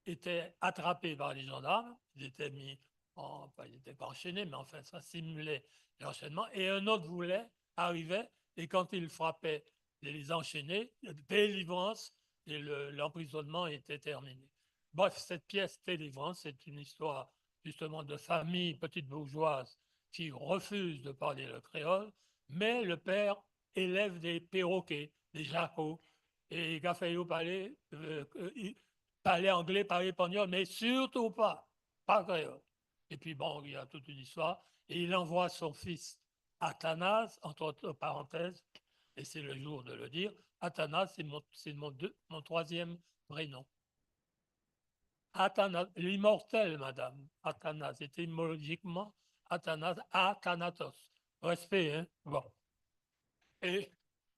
étaient attrapés par les gendarmes, ils étaient mis en, enfin, ils n'étaient pas enchaînés, mais enfin, ça simulait l'enchaînement. Et un autre volet arrivait, et quand il frappait les enchaînés, délivrance, et le- l'emprisonnement était terminé. Bref, cette pièce Délivrance, c'est une histoire justement de famille petite bourgeoise qui refuse de parler le créole, mais le père élève des perroquets, des jacots, et il a fait parler, euh, euh, il- parler anglais, parler espagnol, mais surtout pas, pas créole. Et puis bon, il y a toute une histoire, et il envoie son fils Athanase, entre autres parenthèses, et c'est le jour de le dire, Athanase, c'est mon, c'est mon, deux- mon troisième prénom. Athanase, l'immortel, madame. Athanase, étymologiquement, Athanase, Athanatos. Respect, hein? Bon. Et,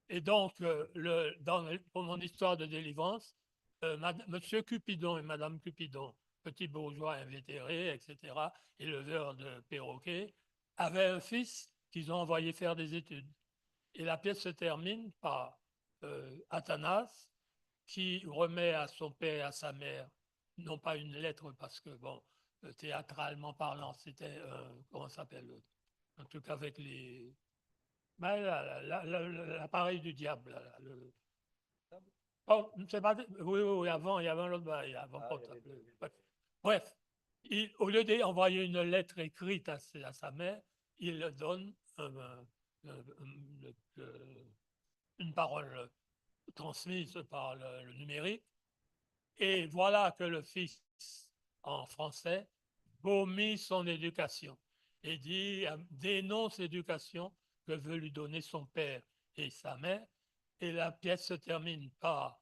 et donc, euh, le, dans le- pour mon histoire de délivrance, euh, mad- Monsieur Cupidon et Madame Cupidon, petits bourgeois invétérés, et cetera, éleveurs de perroquets, avaient un fils qu'ils ont envoyé faire des études. Et la pièce se termine par euh, Athanase qui remet à son père et à sa mère, non pas une lettre, parce que, bon, euh, théâtralement parlant, c'était, euh, comment ça s'appelle, euh, un truc avec les, ben, la- la- la- la- l'appareil du diable, là, là, le- oh, c'est pas, oui, oui, oui, avant, il y avait un autre, bah, il y avait un portable. Bref, il- au lieu d'envoyer une lettre écrite à, ses- à sa mère, il donne euh, euh, le- le- une parole transmise par le, le numérique. Et voilà que le fils, en français, vomit son éducation et dit, euh, dénonce l'éducation que veut lui donner son père et sa mère. Et la pièce se termine par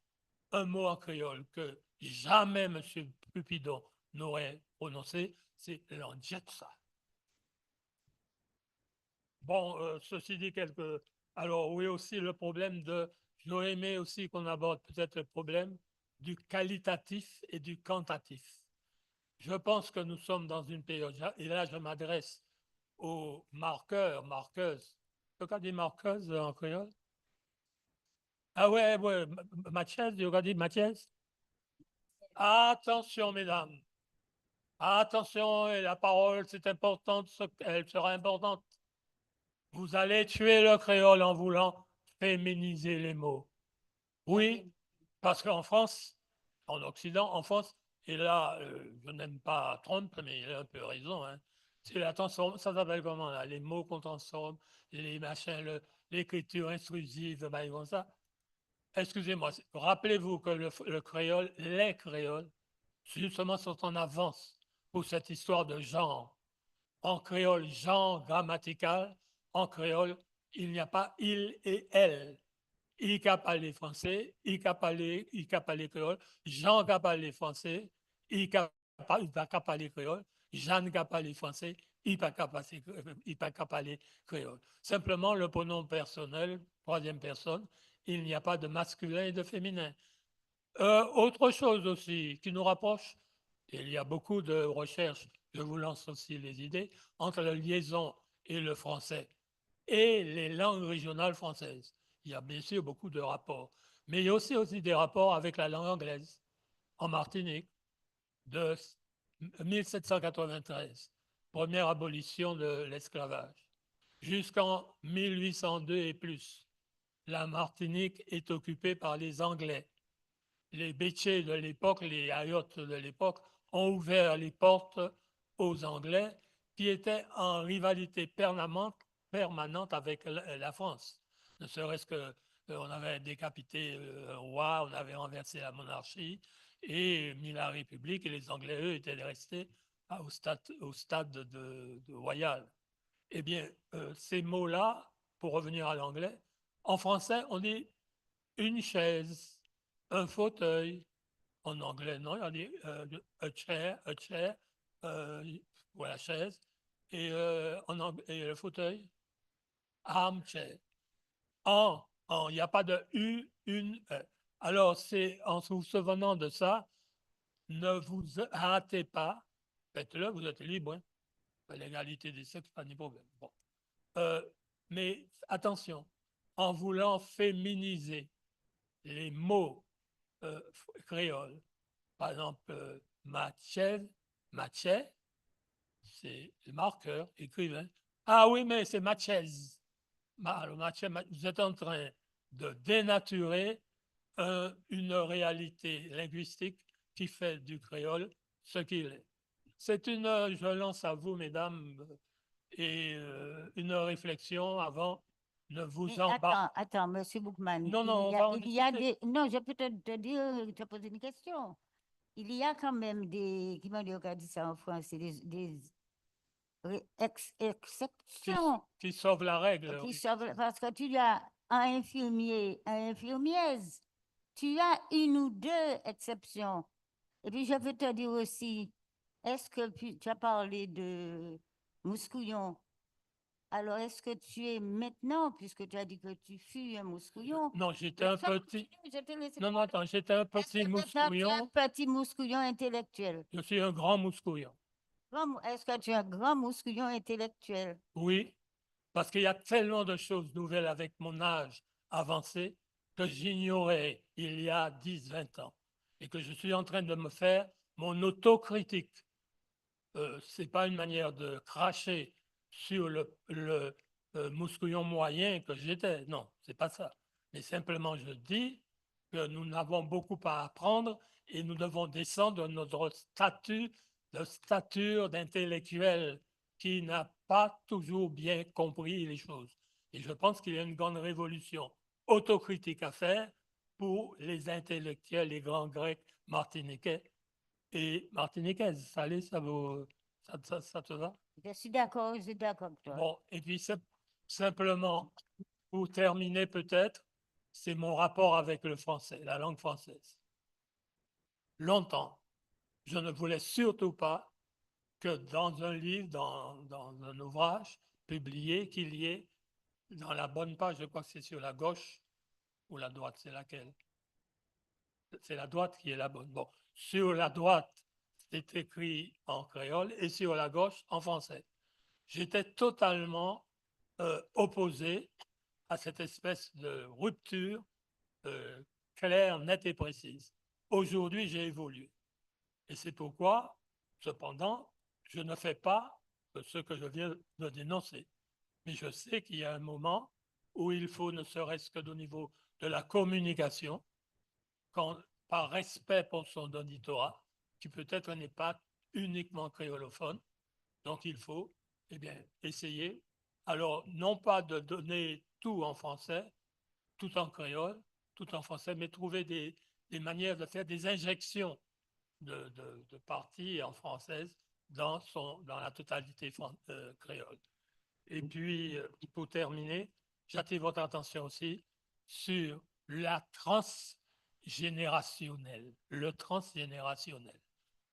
un mot en créole que jamais Monsieur Cupidon n'aurait prononcé, c'est landjèt sa. Bon, euh, ceci dit, quelques... Alors, oui, aussi le problème de... J'aurais aimé aussi qu'on aborde peut-être le problème du qualitatif et du quantitatif. Je pense que nous sommes dans une période, et là, je m'adresse aux marqueurs, marqueuses. Yo ka di marqueuse en créole? Ah ouais, ouais, ma- ma- matchèz, yo ka di matchèz. Attention, mesdames. Attention, et la parole, c'est important, ce- elle sera importante. Vous allez tuer le créole en voulant féminiser les mots. Oui, parce qu'en France, en Occident, en France, et là, euh, je n'aime pas Trump, mais il a un peu raison, hein. C'est la transform- ça s'appelle comment, là, les mots qu'on transforme, les machins, le- l'écriture inclusive, ben, comme ça. Excusez-moi, c'est- rappelez-vous que le, le créole, les créoles, justement, sont en avance pour cette histoire de genre. En créole, genre grammatical, en créole, il n'y a pas il et elle. I ka palé fransé, i ka palé, i ka palé kréyol, Jean ka palé fransé, i ka pa, i pa ka palé kréyol, Jeanne ka palé fransé, i pa ka pasé, i pa ka palé kréyol. Simplement, le pronom personnel, troisième personne, il n'y a pas de masculin et de féminin. Euh, autre chose aussi qui nous rapproche, et il y a beaucoup de recherches, je vous lance aussi les idées, entre la liaison et le français et les langues régionales françaises. Il y a bien sûr beaucoup de rapports, mais il y a aussi, aussi des rapports avec la langue anglaise en Martinique de mille sept cent quatre-vingt-treize, première abolition de l'esclavage, jusqu'en mille huit cent deux et plus. La Martinique est occupée par les Anglais. Les bétjés de l'époque, les Hayot de l'époque, ont ouvert les portes aux Anglais qui étaient en rivalité permanente, permanente avec la, la France. Ne serait-ce que, euh, on avait décapité, euh, un roi, on avait renversé la monarchie et mis la République, et les Anglais, eux, étaient restés à- au stade, au stade de, de royal. Eh bien, euh, ces mots-là, pour revenir à l'anglais, en français, on dit une chaise, un fauteuil. En anglais, non, on dit euh, a chair, a chair, euh, pour la chaise. Et, euh, en ang- et le fauteuil, armchair. En, en, il n'y a pas de U, une, E. Alors, c'est en vous souvenant de ça, ne vous hâtez pas, faites-le, vous êtes libre, hein. L'égalité des sexes, pas de problème. Bon. Euh, mais attention, en voulant féminiser les mots euh, créoles, par exemple, euh, matjèz, matjè, c'est le marqueur, écrivain. Ah oui, mais c'est matjèz. Ma- alors, matjè, ma- vous êtes en train de dénaturer euh, une réalité linguistique qui fait du créole ce qu'il est. C'est une, euh, je lance à vous, mesdames, et euh, une réflexion avant, ne vous Mais embarquez. Attends, attends, monsieur Boukman. Non, non, on il y a, va en il y a discuter. Des... Non, je peux te, te dire, te poser une question. Il y a quand même des, comment on dit ça en français, des, des ré- ex- Qui, exceptions qui sauve la règle. qui Oui. sauvent, parce que tu as un infirmier, un infirmière, tu as une ou deux exceptions. Et puis, je veux te dire aussi, est-ce que puis, tu as parlé de Mouscouillon, alors est-ce que tu es maintenant, puisque tu as dit que tu fus un Mouscouillon, Non, j'étais mais un ça, petit. continue, je te laisse Non, non, parler. Attends, j'étais un Est-ce que petit maintenant tu es un Mouscouillon. Petit Mouscouillon intellectuel? Je suis un grand Mouscouillon. Grand Mou- Est-ce que tu es un grand Mouscouillon intellectuel? Oui, parce qu'il y a tellement de choses nouvelles avec mon âge avancé que j'ignorais il y a dix, vingt ans et que je suis en train de me faire mon autocritique. Euh, c'est pas une manière de cracher sur le, le, euh, Mouscouillon moyen que j'étais. Non, c'est pas ça. Mais simplement, je dis que nous avons beaucoup à apprendre et nous devons descendre notre statut de stature d'intellectuel qui n'a pas toujours bien compris les choses. Et je pense qu'il y a une grande révolution autocritique à faire pour les intellectuels, les grands Grecs martiniquais et martiniquaises. Allez, ça vous, ça, ça, ça te va? Je suis d'accord, je suis d'accord avec toi. Bon, et puis c'est simplement, pour terminer peut-être, c'est mon rapport avec le français, la langue française. Longtemps, je ne voulais surtout pas que dans un livre, dans, dans un ouvrage publié, qu'il y ait dans la bonne page, je crois que c'est sur la gauche ou la droite, c'est laquelle? C'est la droite qui est la bonne. Bon, sur la droite, c'est écrit en créole et sur la gauche, en français. J'étais totalement euh, opposé à cette espèce de rupture euh, claire, nette et précise. Aujourd'hui, j'ai évolué. Et c'est pourquoi, cependant, je ne fais pas ce que je viens de dénoncer. Mais je sais qu'il y a un moment où il faut, ne serait-ce que au niveau de la communication, quand, par respect pour son auditorat, qui peut-être n'est pas uniquement créolophone, donc il faut, eh bien, essayer, alors, non pas de donner tout en français, tout en créole, tout en français, mais trouver des, des manières de faire des injections de, de, de parties en français dans, son, dans la totalité fran- euh, créole. Et puis, euh, pour terminer, j'attire votre attention aussi sur la transgénérationnelle, le transgénérationnel.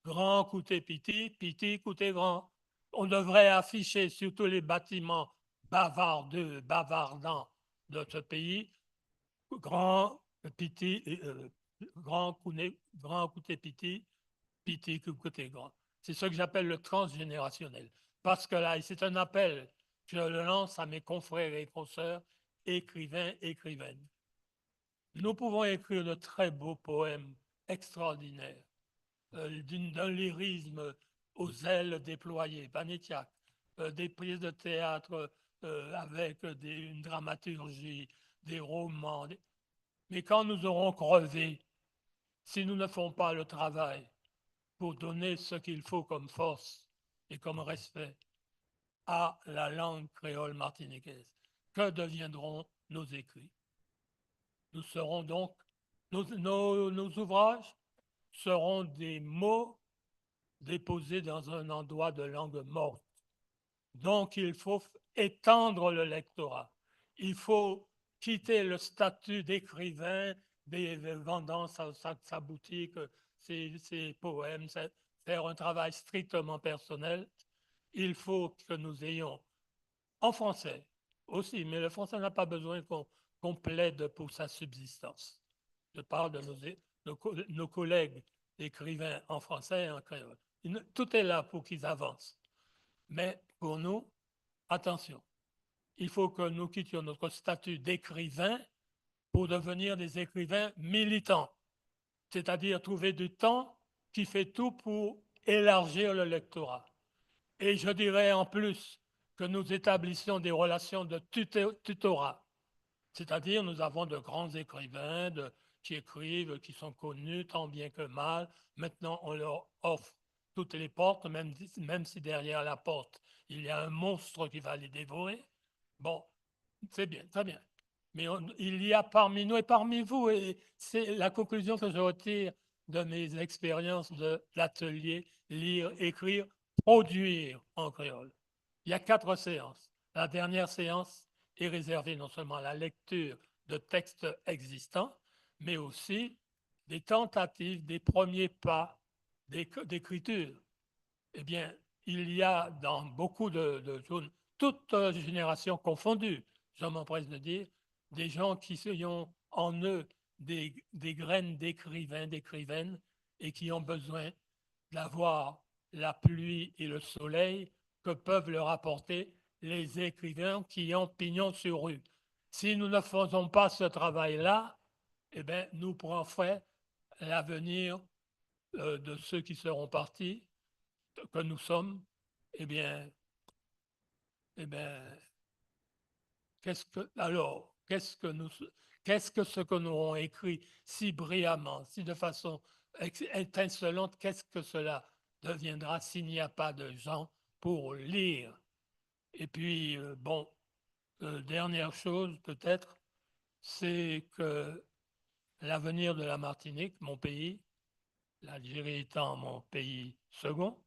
Gran kouté piti, piti kouté gran. On devrait afficher sur tous les bâtiments bavardeux, bavardants de ce pays, gran, piti, euh, gran kouté, gran kouté piti, piti kouté gran. C'est ce que j'appelle le transgénérationnel. Parce que là, et c'est un appel que je lance à mes confrères et consoeurs, écrivains, écrivaines. Nous pouvons écrire de très beaux poèmes extraordinaires, euh, d'une- d'un lyrisme aux ailes déployées, pa ni tjak, euh, des pièces de théâtre euh, avec des- une dramaturgie, des romans. Des- Mais quand nous aurons crevé, si nous ne faisons pas le travail pour donner ce qu'il faut comme force et comme respect à la langue créole martiniquaise, que deviendront nos écrits? Nous serons donc, nos, nos- nos ouvrages seront des mots déposés dans un endroit de langue morte. Donc, il faut étendre le lectorat. Il faut quitter le statut d'écrivain, de vendant sa, sa- sa boutique, ses, ses poèmes, sa- faire un travail strictement personnel. Il faut que nous ayons en français aussi, mais le français n'a pas besoin qu'on qu'on plaide pour sa subsistance. Je parle de nos, nos co- nos collègues écrivains en français et en créole. Ils ne- tout est là pour qu'ils avancent. Mais pour nous, attention, il faut que nous quittions notre statut d'écrivain pour devenir des écrivains militants, c'est-à-dire trouver du temps qui fait tout pour élargir le lectorat. Et je dirais en plus que nous établissions des relations de tuto-, tutorat, c'est-à-dire nous avons de grands écrivains de, qui écrivent, qui sont connus tant bien que mal. Maintenant, on leur offre toutes les portes, même, même si derrière la porte, il y a un monstre qui va les dévorer. Bon, c'est bien, très bien. Mais on, il y a parmi nous et parmi vous, et c'est la conclusion que je retire de mes expériences de l'atelier lire, écrire, produire en créole. Il y a quatre séances. La dernière séance est réservée non seulement à la lecture de textes existants, mais aussi des tentatives, des premiers pas d'éc-, d'écriture. Eh bien, il y a dans beaucoup de, de zones, toutes, euh, générations confondues, je m'empresse de dire, des gens qui se- ont en eux des, des graines d'écrivains, d'écrivaines, et qui ont besoin d'avoir la pluie et le soleil que peuvent leur apporter les écrivains qui ont pignon sur rue. Si nous ne faisons pas ce travail-là, eh bien, nous pourrons faire l'avenir, euh, de ceux qui seront partis, que nous sommes, eh bien, eh bien, qu'est-ce que, alors, qu'est-ce que nous, qu'est-ce que ce que nous aurons écrit si brillamment, si de façon ex-, étincelante, qu'est-ce que cela deviendra s'il n'y a pas de gens pour lire ? Et puis, euh, bon, euh, dernière chose peut-être, c'est que l'avenir de la Martinique, mon pays, l'Algérie étant mon pays second,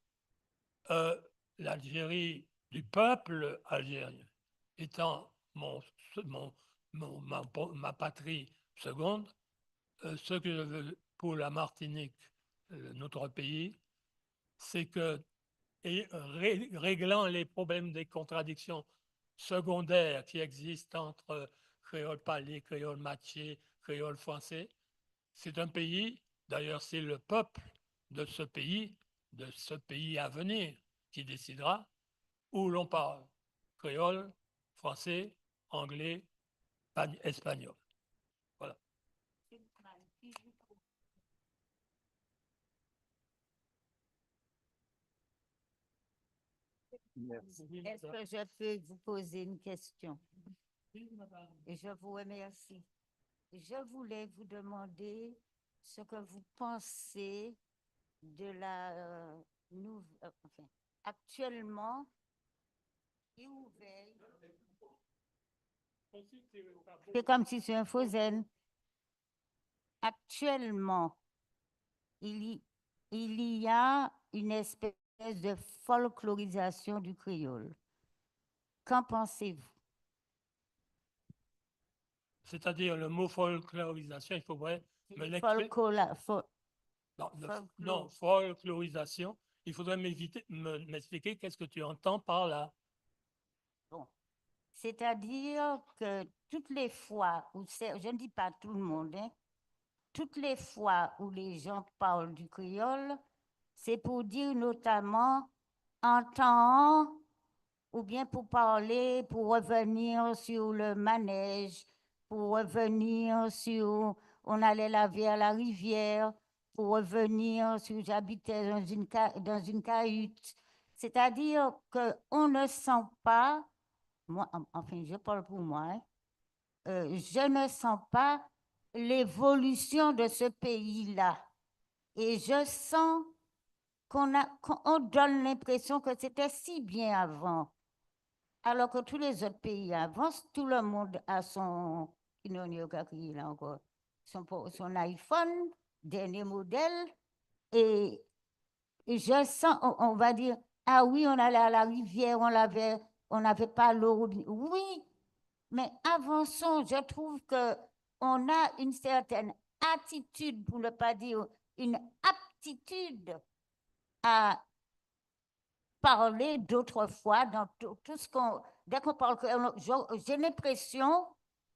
euh, l'Algérie du peuple algérien étant mon, mon, mon- ma, ma patrie seconde, euh, ce que je veux pour la Martinique, euh, notre pays, c'est que, et ré- réglant les problèmes des contradictions secondaires qui existent entre créole parlé, créole matjé, créole français, c'est un pays, d'ailleurs c'est le peuple de ce pays, de ce pays à venir, qui décidera où l'on parle, créole, français, anglais, pagn-, espagnol. Voilà. Merci. Est-ce que je peux vous poser une question ? Et je vous remercie. Je voulais vous demander ce que vous pensez de la, euh, nou-, euh, enfin, actuellement, il ouvert. C'est comme si c'est un faux zen. Actuellement, il y, il y a une espèce de folklorisation du créole. Qu'en pensez-vous ? C'est-à-dire le mot folklorisation, il faudrait me l'expliquer. Folcola-, fo-, non, le f-, folklore. Non, folklorisation, il faudrait m'éviter, me, m'expliquer qu'est-ce que tu entends par là. Bon. C'est-à-dire que toutes les fois où c'est, je ne dis pas tout le monde, hein, toutes les fois où les gens parlent du créole, c'est pour dire notamment en temps, ou bien pour parler, pour revenir sur le manège, pour revenir sur, on allait laver à la rivière, pour revenir sur, j'habitais dans une ca-, dans une cahute. C'est-à-dire que on ne sent pas, moi, en-, enfin, je parle pour moi, hein, euh, je ne sens pas l'évolution de ce pays-là. Et je sens qu'on a, qu'on, on donne l'impression que c'était si bien avant. Alors que tous les autres pays avancent, tout le monde a son, ki non yo ka kriyé la ankò, son po-, son iPhone, dernier modèle, et, et je sens, on, on va dire, ah oui, on allait à la rivière, on l'avait, on n'avait pas l'eau. Oui, mais avançons, je trouve que on a une certaine attitude, pour ne pas dire une aptitude à parler d'autrefois dans tout, tout ce qu'on, dès qu'on parle créole, je, j'ai l'impression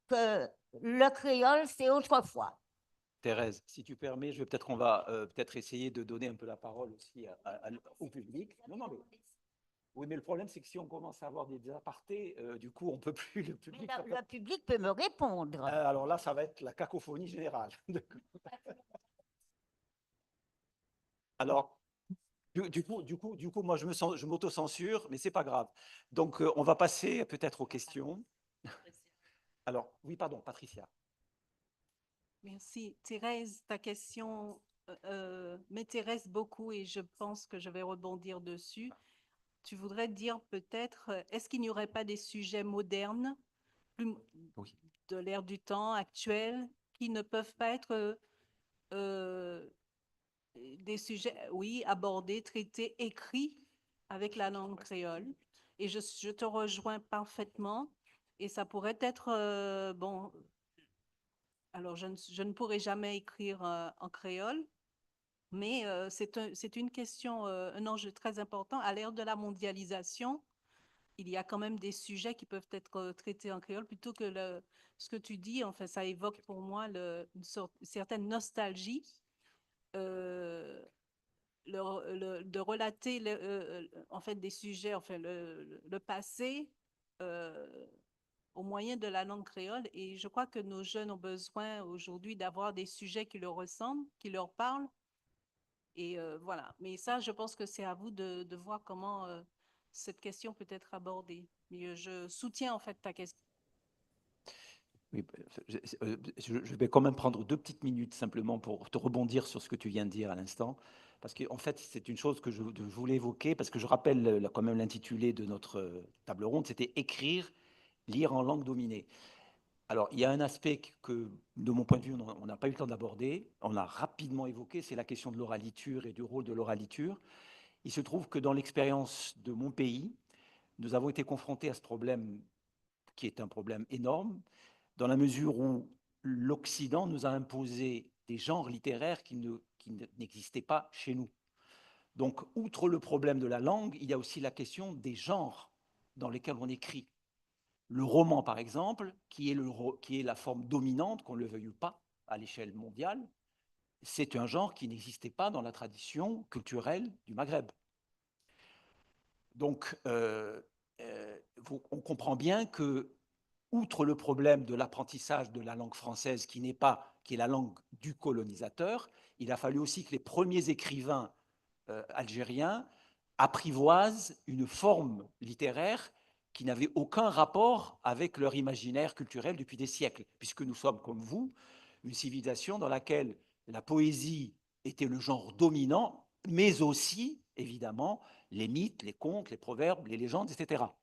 que le créole, c'est autrefois. Thérèse, si tu permets, je vais peut-être, on va, euh, peut-être essayer de donner un peu la parole aussi à, à, à, au public. Non, non, mais Oui, mais le problème, c'est que si on commence à avoir des, des apartés, euh, du coup, on peut plus, le Mais public le, va pas- le public peut me répondre. Euh, alors là, ça va être la cacophonie générale. D'accord. Alors, du, du coup, du coup, du coup, moi, je me sens, je m'auto-censure, mais c'est pas grave. Donc, euh, on va passer peut-être aux questions. Alors, oui, pardon, Patricia. Merci. Thérèse, ta question euh, euh, m'intéresse beaucoup et je pense que je vais rebondir dessus. Tu voudrais dire peut-être, euh, est-ce qu'il n'y aurait pas des sujets modernes, plus m- Oui. de l'air du temps actuel, qui ne peuvent pas être euh, euh, des sujets, oui, abordés, traités, écrits avec la langue créole ? Et je, je te rejoins parfaitement. Et ça pourrait être, euh, bon, alors je ne, je ne pourrai jamais écrire euh, en créole, mais euh, c'est un- c'est une question, euh, un enjeu très important. À l'ère de la mondialisation, il y a quand même des sujets qui peuvent être euh, traités en créole plutôt que le, ce que tu dis. Enfin, ça évoque pour moi le, une sorte, certaine nostalgie euh, le- le- de relater le- euh, en fait des sujets, enfin le, le- le passé euh, au moyen de la langue créole. Et je crois que nos jeunes ont besoin aujourd'hui d'avoir des sujets qui leur ressemblent, qui leur parlent. Et euh, voilà. Mais ça, je pense que c'est à vous de, de voir comment euh, cette question peut être abordée. Mais euh, je soutiens en fait ta question. Oui, ben, je, je- euh, je- je vais quand même prendre deux petites minutes simplement pour te rebondir sur ce que tu viens de dire à l'instant, parce qu'en fait, c'est une chose que je, je voulais évoquer, parce que je rappelle euh, quand même l'intitulé de notre euh, table ronde, c'était écrire, lire en langue dominée. Alors, il y a un aspect que, de mon point de vue, on on n'a pas eu le temps d'aborder, on l'a rapidement évoqué, c'est la question de l'oraliture et du rôle de l'oraliture. Il se trouve que dans l'expérience de mon pays, nous avons été confrontés à ce problème qui est un problème énorme, dans la mesure où l'Occident nous a imposé des genres littéraires qui ne- qui ne- n'existaient pas chez nous. Donc, outre le problème de la langue, il y a aussi la question des genres dans lesquels on écrit. Le roman, par exemple, qui est, le, ro- qui est la forme dominante, qu'on le veuille ou pas, à l'échelle mondiale, c'est un genre qui n'existait pas dans la tradition culturelle du Maghreb. Donc, euh, euh, vous- on comprend bien que, outre le problème de l'apprentissage de la langue française, qui n'est pas, qui est la langue du colonisateur, il a fallu aussi que les premiers écrivains euh, algériens apprivoisent une forme littéraire qui n'avait aucun rapport avec leur imaginaire culturel depuis des siècles, puisque nous sommes, comme vous, une civilisation dans laquelle la poésie était le genre dominant, mais aussi, évidemment, les mythes, les contes, les proverbes, les légendes, et cetera.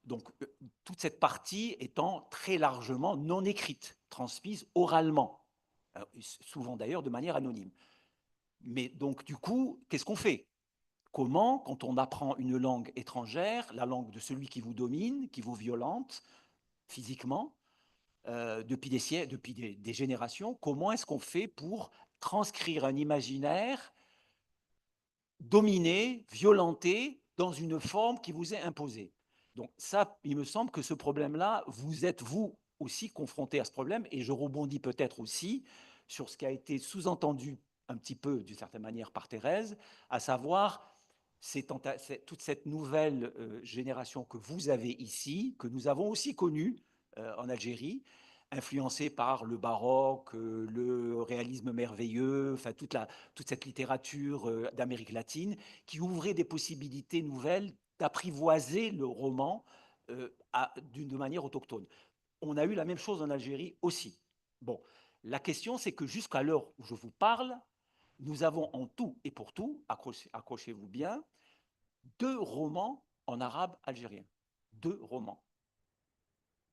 Donc, euh, toute cette partie étant très largement non écrite, transmise oralement, euh, s- souvent d'ailleurs de manière anonyme. Mais donc, du coup, qu'est-ce qu'on fait ? Comment, quand on apprend une langue étrangère, la langue de celui qui vous domine, qui vous violente physiquement, euh, depuis des siècles, depuis des, des générations, comment est-ce qu'on fait pour transcrire un imaginaire dominé, violenté, dans une forme qui vous est imposée ? Donc ça, il me semble que ce problème-là, vous êtes, vous aussi, confronté à ce problème, et je rebondis peut-être aussi sur ce qui a été sous-entendu un petit peu, d'une certaine manière, par Thérèse, à savoir c'est tenta- c'est toute cette nouvelle euh, génération que vous avez ici, que nous avons aussi connue euh, en Algérie, influencée par le baroque, euh, le réalisme merveilleux, enfin toute, la, toute cette littérature euh, d'Amérique latine, qui ouvrait des possibilités nouvelles d'apprivoiser le roman euh, à- d'une manière autochtone. On a eu la même chose en Algérie aussi. Bon, la question, c'est que jusqu'à l'heure où je vous parle, nous avons en tout et pour tout, accrochez- accrochez-vous bien, deux romans en arabe algérien. Deux romans.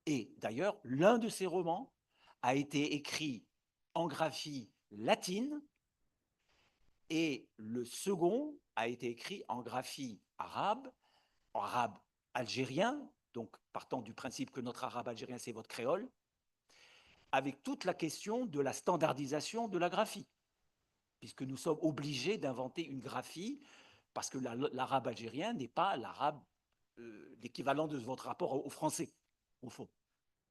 Et d'ailleurs, l'un de ces romans a été écrit en graphie latine et le second a été écrit en graphie arabe, en arabe algérien, donc partant du principe que notre arabe algérien, c'est votre créole, avec toute la question de la standardisation de la graphie, puisque nous sommes obligés d'inventer une graphie, parce que la- l'arabe algérien n'est pas l'arabe, euh, l'équivalent de votre rapport au, au français, au fond.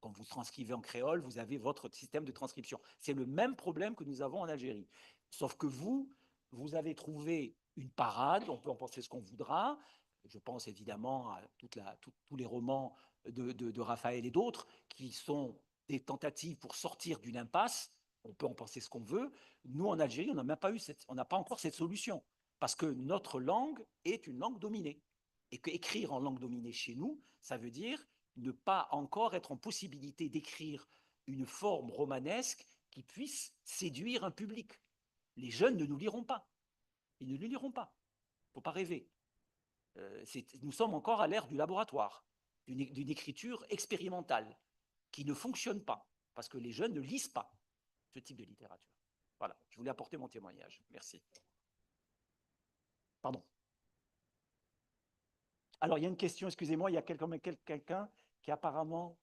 Quand vous transcrivez en créole, vous avez votre système de transcription. C'est le même problème que nous avons en Algérie. Sauf que vous, vous avez trouvé une parade, on peut en penser ce qu'on voudra, Je pense évidemment à toute la, tout- tous les romans de, de- de Raphaël et d'autres, qui sont des tentatives pour sortir d'une impasse. On peut en penser ce qu'on veut. Nous, en Algérie, on n'a même pas eu cette, on n'a pas encore cette solution, parce que notre langue est une langue dominée. Et qu'écrire en langue dominée chez nous, ça veut dire ne pas encore être en possibilité d'écrire une forme romanesque qui puisse séduire un public. Les jeunes ne nous liront pas. Ils ne nous liront pas. Faut pas rêver. Euh, c'est- nous sommes encore à l'ère du laboratoire, d'une d'une écriture expérimentale qui ne fonctionne pas, parce que les jeunes ne lisent pas ce type de littérature. Voilà, je voulais apporter mon témoignage. Merci. Pardon. Alors, il y a une question, excusez-moi, il y a quel- quand même quel- quelqu'un qui apparemment...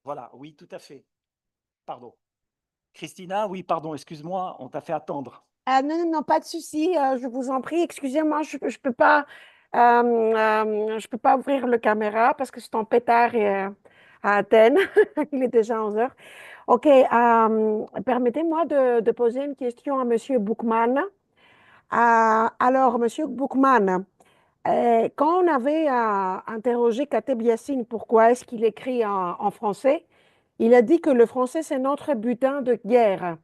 Voilà, oui, tout à fait. Pardon. Christina, oui, pardon, excuse-moi, on t'a fait attendre. Ah, non, non, non, pas de souci, euh, je vous en prie, excusez-moi, je ne peux pas, euh, euh, je peux pas ouvrir le caméra parce que c'est un peu tard et, euh, à Athènes, il est déjà onze heures. Ok, euh, permettez-moi de, de poser une question à Monsieur Boukman. Euh, alors, Monsieur Boukman, euh, quand on avait euh, interrogé Kateb Yassine pourquoi est-ce qu'il écrit en, en français, il a dit que le français, c'est notre butin de guerre.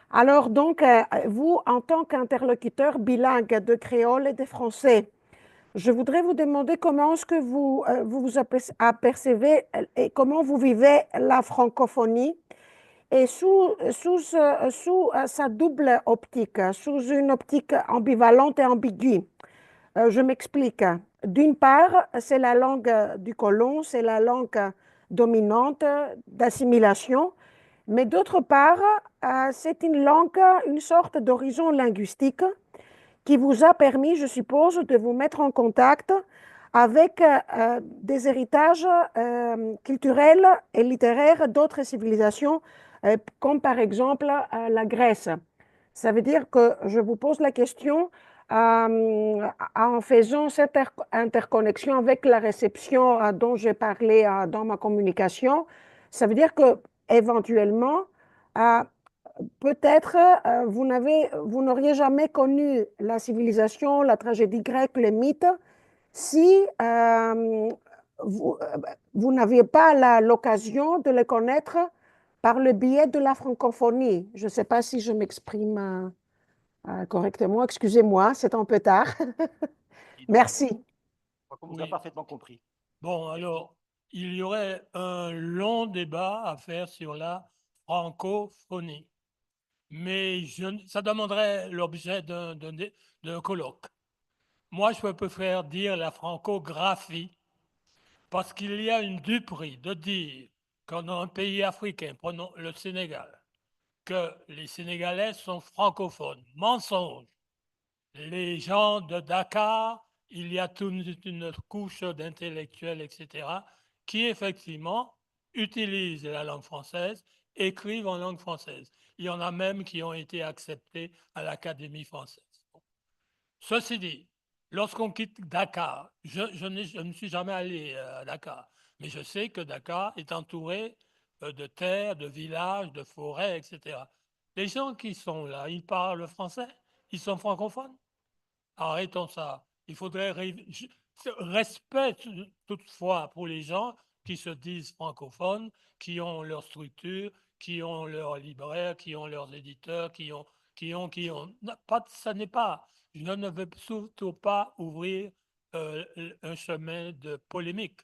Alors donc, euh, vous, en tant qu'interlocuteur bilingue de créole et de français, je voudrais vous demander comment est-ce que vous, euh, vous vous aperce- apercevez, euh, et comment vous vivez la francophonie et sous, sous, euh, sous, euh, sa double optique, sous une optique ambivalente et ambiguë. Euh, je m'explique. D'une part, c'est la langue, euh, du colon, c'est la langue, euh, dominante, euh, d'assimilation, mais d'autre part, euh, c'est une langue, une sorte d'horizon linguistique qui vous a permis, je suppose, de vous mettre en contact avec, euh, des héritages, euh, culturels et littéraires d'autres civilisations, euh, comme par exemple, euh, la Grèce. Ça veut dire que je vous pose la question, euh, en faisant cette inter- interconnexion avec la réception, euh, dont j'ai parlé, euh, dans ma communication. Ça veut dire que éventuellement, euh, peut-être, euh, vous n'avez, vous n'auriez jamais connu la civilisation, la tragédie grecque, les mythes, si, euh, vous, euh, vous n'aviez pas la- l'occasion de les connaître par le biais de la francophonie. Je ne sais pas si je m'exprime, euh, euh, correctement. Excusez-moi, c'est un peu tard. Merci. Je crois qu'on vous a Oui. parfaitement compris. Bon, alors, il y aurait un long débat à faire sur la francophonie. Mais je, n- ça demanderait l'objet d'un d'un dé- d'un colloque. Moi, je préfère dire la francographie, parce qu'il y a une duperie de dire qu'en un pays africain, prenons le Sénégal, que les Sénégalais sont francophones. Mensonge. Les gens de Dakar, il y a toute une couche d'intellectuels, et cetera, qui effectivement utilisent la langue française, écrivent en langue française. Il y en a même qui ont été acceptés à l'Académie française. Ceci dit, lorsqu'on quitte Dakar, je, je n'ai- je ne suis jamais allé, euh, à Dakar, mais je sais que Dakar est entouré, euh, de terres, de villages, de forêts, et cetera. Les gens qui sont là, ils parlent français, ils sont francophones. Arrêtons ça. Il faudrait ré- je- ce respect tou- toutefois pour les gens qui se disent francophones, qui ont leur structure, qui ont leurs libraires, qui ont leurs éditeurs, qui ont, qui ont, qui ont. Non, pas, ça n'est pas. Je ne veux surtout pas ouvrir, euh, un chemin de polémique,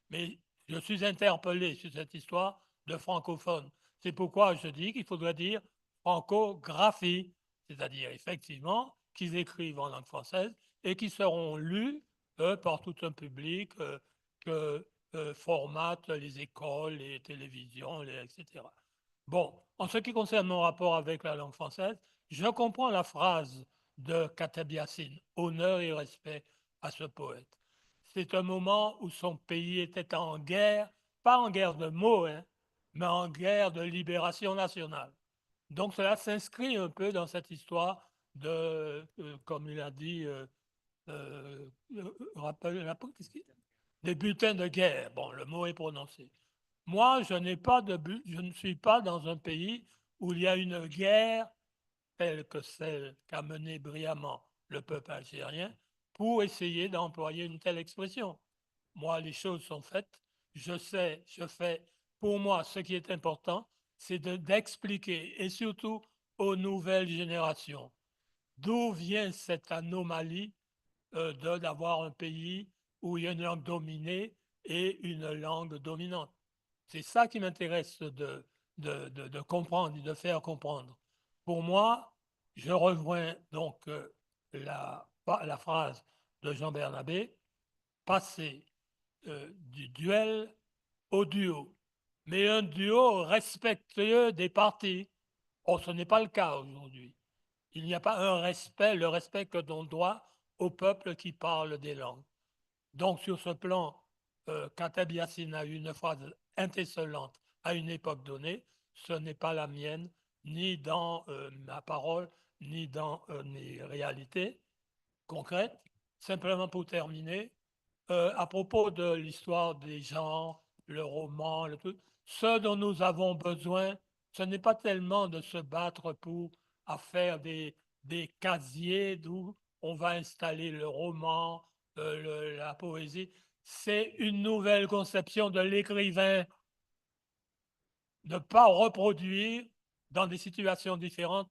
mais je suis interpellé sur cette histoire de francophone. C'est pourquoi je dis qu'il faudrait dire francographie, c'est-à-dire effectivement qu'ils écrivent en langue française et qui seront lus, euh, par tout un public, euh, que, euh, formatent les écoles, les télévisions, les, et cetera. Bon, en ce qui concerne mon rapport avec la langue française, je comprends la phrase de Kateb Yassine, honneur et respect à ce poète. C'est un moment où son pays était en guerre, pas en guerre de mots, hein, mais en guerre de libération nationale. Donc cela s'inscrit un peu dans cette histoire de, euh, comme il a dit, euh, euh, euh, rappel, rappel, qu'est-ce qu'il- des butins de guerre. Bon, le mot est prononcé. Moi, je n'ai pas de bu- je ne suis pas dans un pays où il y a une guerre telle que celle qu'a menée brillamment le peuple algérien, pour essayer d'employer une telle expression. Moi, les choses sont faites. Je sais, je fais. Pour moi, ce qui est important, c'est de, d'expliquer, et surtout aux nouvelles générations, d'où vient cette anomalie, euh, de, d'avoir un pays où il y a une langue dominée et une langue dominante. C'est ça qui m'intéresse de, de, de, de comprendre et de faire comprendre. Pour moi, je rejoins donc, euh, la, la phrase de Jean Bernabé, passer, euh, du duel au duo, mais un duo respectueux des parties. Or, ce n'est pas le cas aujourd'hui. Il n'y a pas un respect, le respect que l'on doit au peuple qui parle des langues. Donc, sur ce plan, euh, Kateb Yacine a eu une phrase interpellante à une époque donnée, ce n'est pas la mienne, ni dans, euh, ma parole, ni dans, euh, mes réalités concrètes. Simplement pour terminer, euh, à propos de l'histoire des genres, le roman, le truc, ce dont nous avons besoin, ce n'est pas tellement de se battre pour, à faire des, des casiers d'où on va installer le roman, euh, le, la poésie. C'est une nouvelle conception de l'écrivain. Ne pas reproduire dans des situations différentes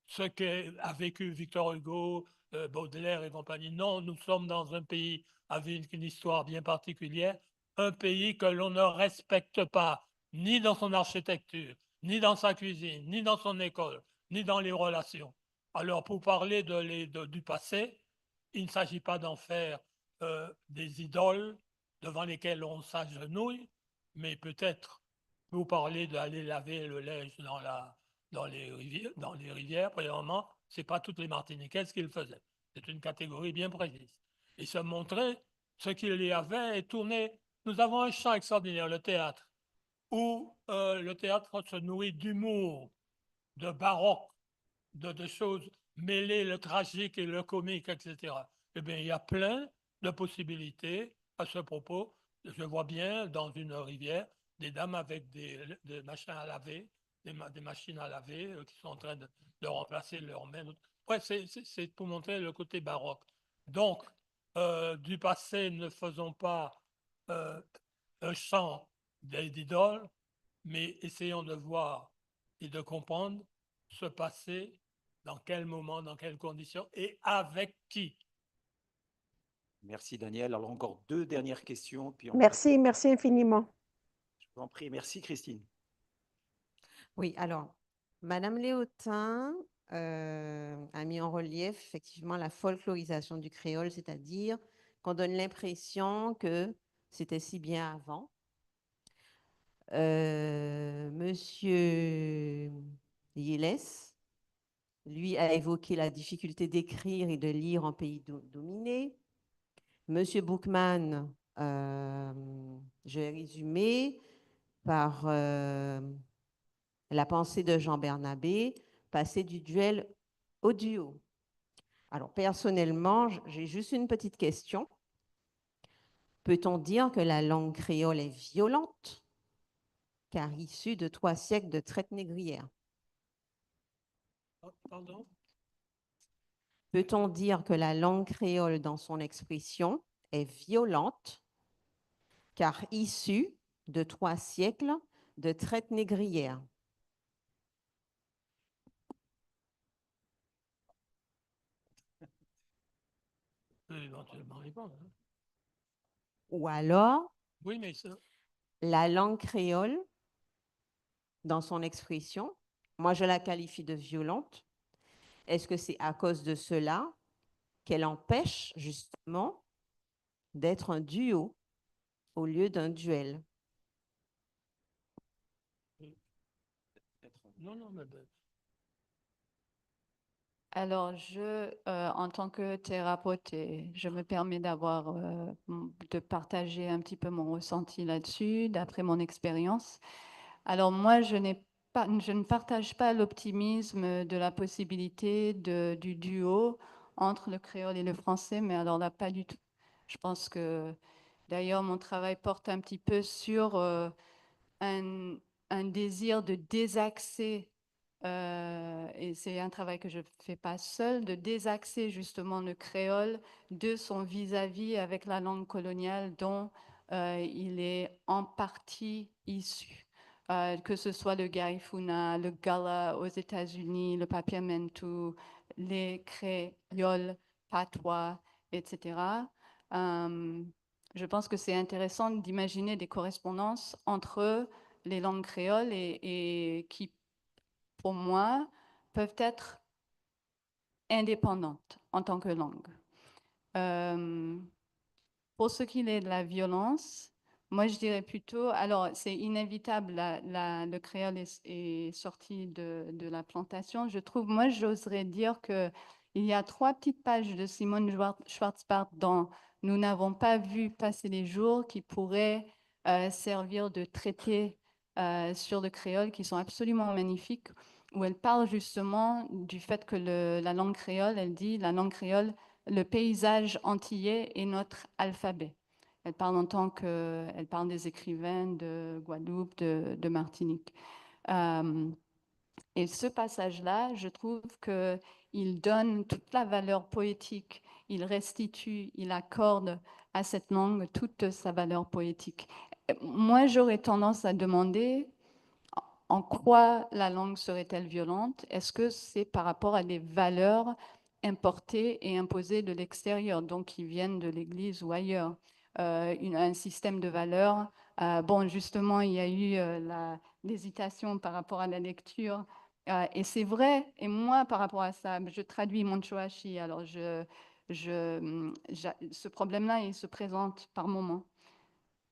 ce qu'a vécu Victor Hugo, euh, Baudelaire et compagnie. Non, nous sommes dans un pays avec une histoire bien particulière, un pays que l'on ne respecte pas, ni dans son architecture, ni dans sa cuisine, ni dans son école, ni dans les relations. Alors, pour parler de, de, du passé, il ne s'agit pas d'en faire, euh, des idoles devant lesquelles on s'agenouille, mais peut-être pour parler d'aller laver le linge dans la, dans les rivières, dans les rivières, premièrement, c'est pas toutes les Martiniquaises qui le faisaient. C'est une catégorie bien précise. Et se montrer ce qu'il y avait et tourner. Nous avons un champ extraordinaire, le théâtre, où, euh, le théâtre se nourrit d'humour, de baroque, de, de choses, mêler le tragique et le comique, et cetera. Eh bien, il y a plein de possibilités à ce propos. Je vois bien dans une rivière des dames avec des, des machins à laver, des, ma- des machines à laver, euh, qui sont en train de, de remplacer leurs mains. Ouais, c'est, c'est, c'est pour montrer le côté baroque. Donc, euh, du passé, ne faisons pas, euh, un champ d'i- d'idoles, mais essayons de voir et de comprendre ce passé, dans quel moment, dans quelles conditions et avec qui. Merci Daniel. Alors encore deux dernières questions, puis on... Merci, merci infiniment. Je vous en prie. Merci Christine. Oui, alors, Madame Léotin, euh, a mis en relief effectivement la folklorisation du créole, c'est-à-dire qu'on donne l'impression que c'était si bien avant. Euh, Monsieur Yélès, lui, a évoqué la difficulté d'écrire et de lire en pays do- dominé. Monsieur Boukman, euh, je vais résumer par, euh, la pensée de Jean Bernabé, passer du duel au duo. Alors, personnellement, j- j'ai juste une petite question. Peut-on dire que la langue créole est violente, car issue de trois siècles de traite négrière ? Oh, pardon ? Peut-on dire que la langue créole dans son expression est violente, car issue de trois siècles de traite négrière ? Je peux éventuellement répondre, hein. Ou alors, Oui, mais ça, la langue créole, dans son expression, moi je la qualifie de violente. Est-ce que c'est à cause de cela qu'elle empêche justement d'être un duo au lieu d'un duel ? non, non, mais ben, Alors, je, euh, en tant que thérapeute, et je me permets d'avoir, euh, m- de partager un petit peu mon ressenti là-dessus, d'après mon expérience. Alors, moi, je n'ai pas, je ne partage pas l'optimisme de la possibilité de, du duo entre le créole et le français, mais alors là, pas du tout. Je pense que, d'ailleurs, mon travail porte un petit peu sur, euh, un, un désir de désaxer euh, et c'est un travail que je fais pas seule, de désaxer justement le créole de son vis-à-vis avec la langue coloniale dont, euh, il est en partie issu. Euh, que ce soit le Garifuna, le Gullah aux États-Unis, le Papiamentu, les créoles, patois, et cetera. Euh, je pense que c'est intéressant d'imaginer des correspondances entre les langues créoles et, et qui, pour moi, peuvent être indépendantes en tant que langue. Euh, pour ce qui est de la violence, moi, je dirais plutôt, alors, c'est inévitable, la, la, le créole est, est sorti de, de la plantation. Je trouve, moi, j'oserais dire que il y a trois petites pages de Simone Schwar-, Schwarz-Bart dont nous n'avons pas vu passer les jours qui pourraient, euh, servir de traité, euh, sur le créole, qui sont absolument magnifiques, où elle parle justement du fait que le, la langue créole, elle dit, la langue créole, le paysage antillais est notre alphabet. Elle parle en tant que, elle parle des écrivains de Guadeloupe, de, de Martinique. Euh, et ce passage-là, je trouve que il donne toute la valeur poétique, il restitue, il accorde à cette langue toute sa valeur poétique. Moi, j'aurais tendance à demander en quoi la langue serait-elle violente ? Est-ce que c'est par rapport à des valeurs importées et imposées de l'extérieur, donc qui viennent de l'Église ou ailleurs ? Euh, une, un système de valeurs. Euh, bon, justement, il y a eu, euh, la, l'hésitation par rapport à la lecture. Euh, et c'est vrai, et moi, par rapport à ça, je traduis Monchoachi, alors je, je, hum, j'a-, ce problème-là, il se présente par moments.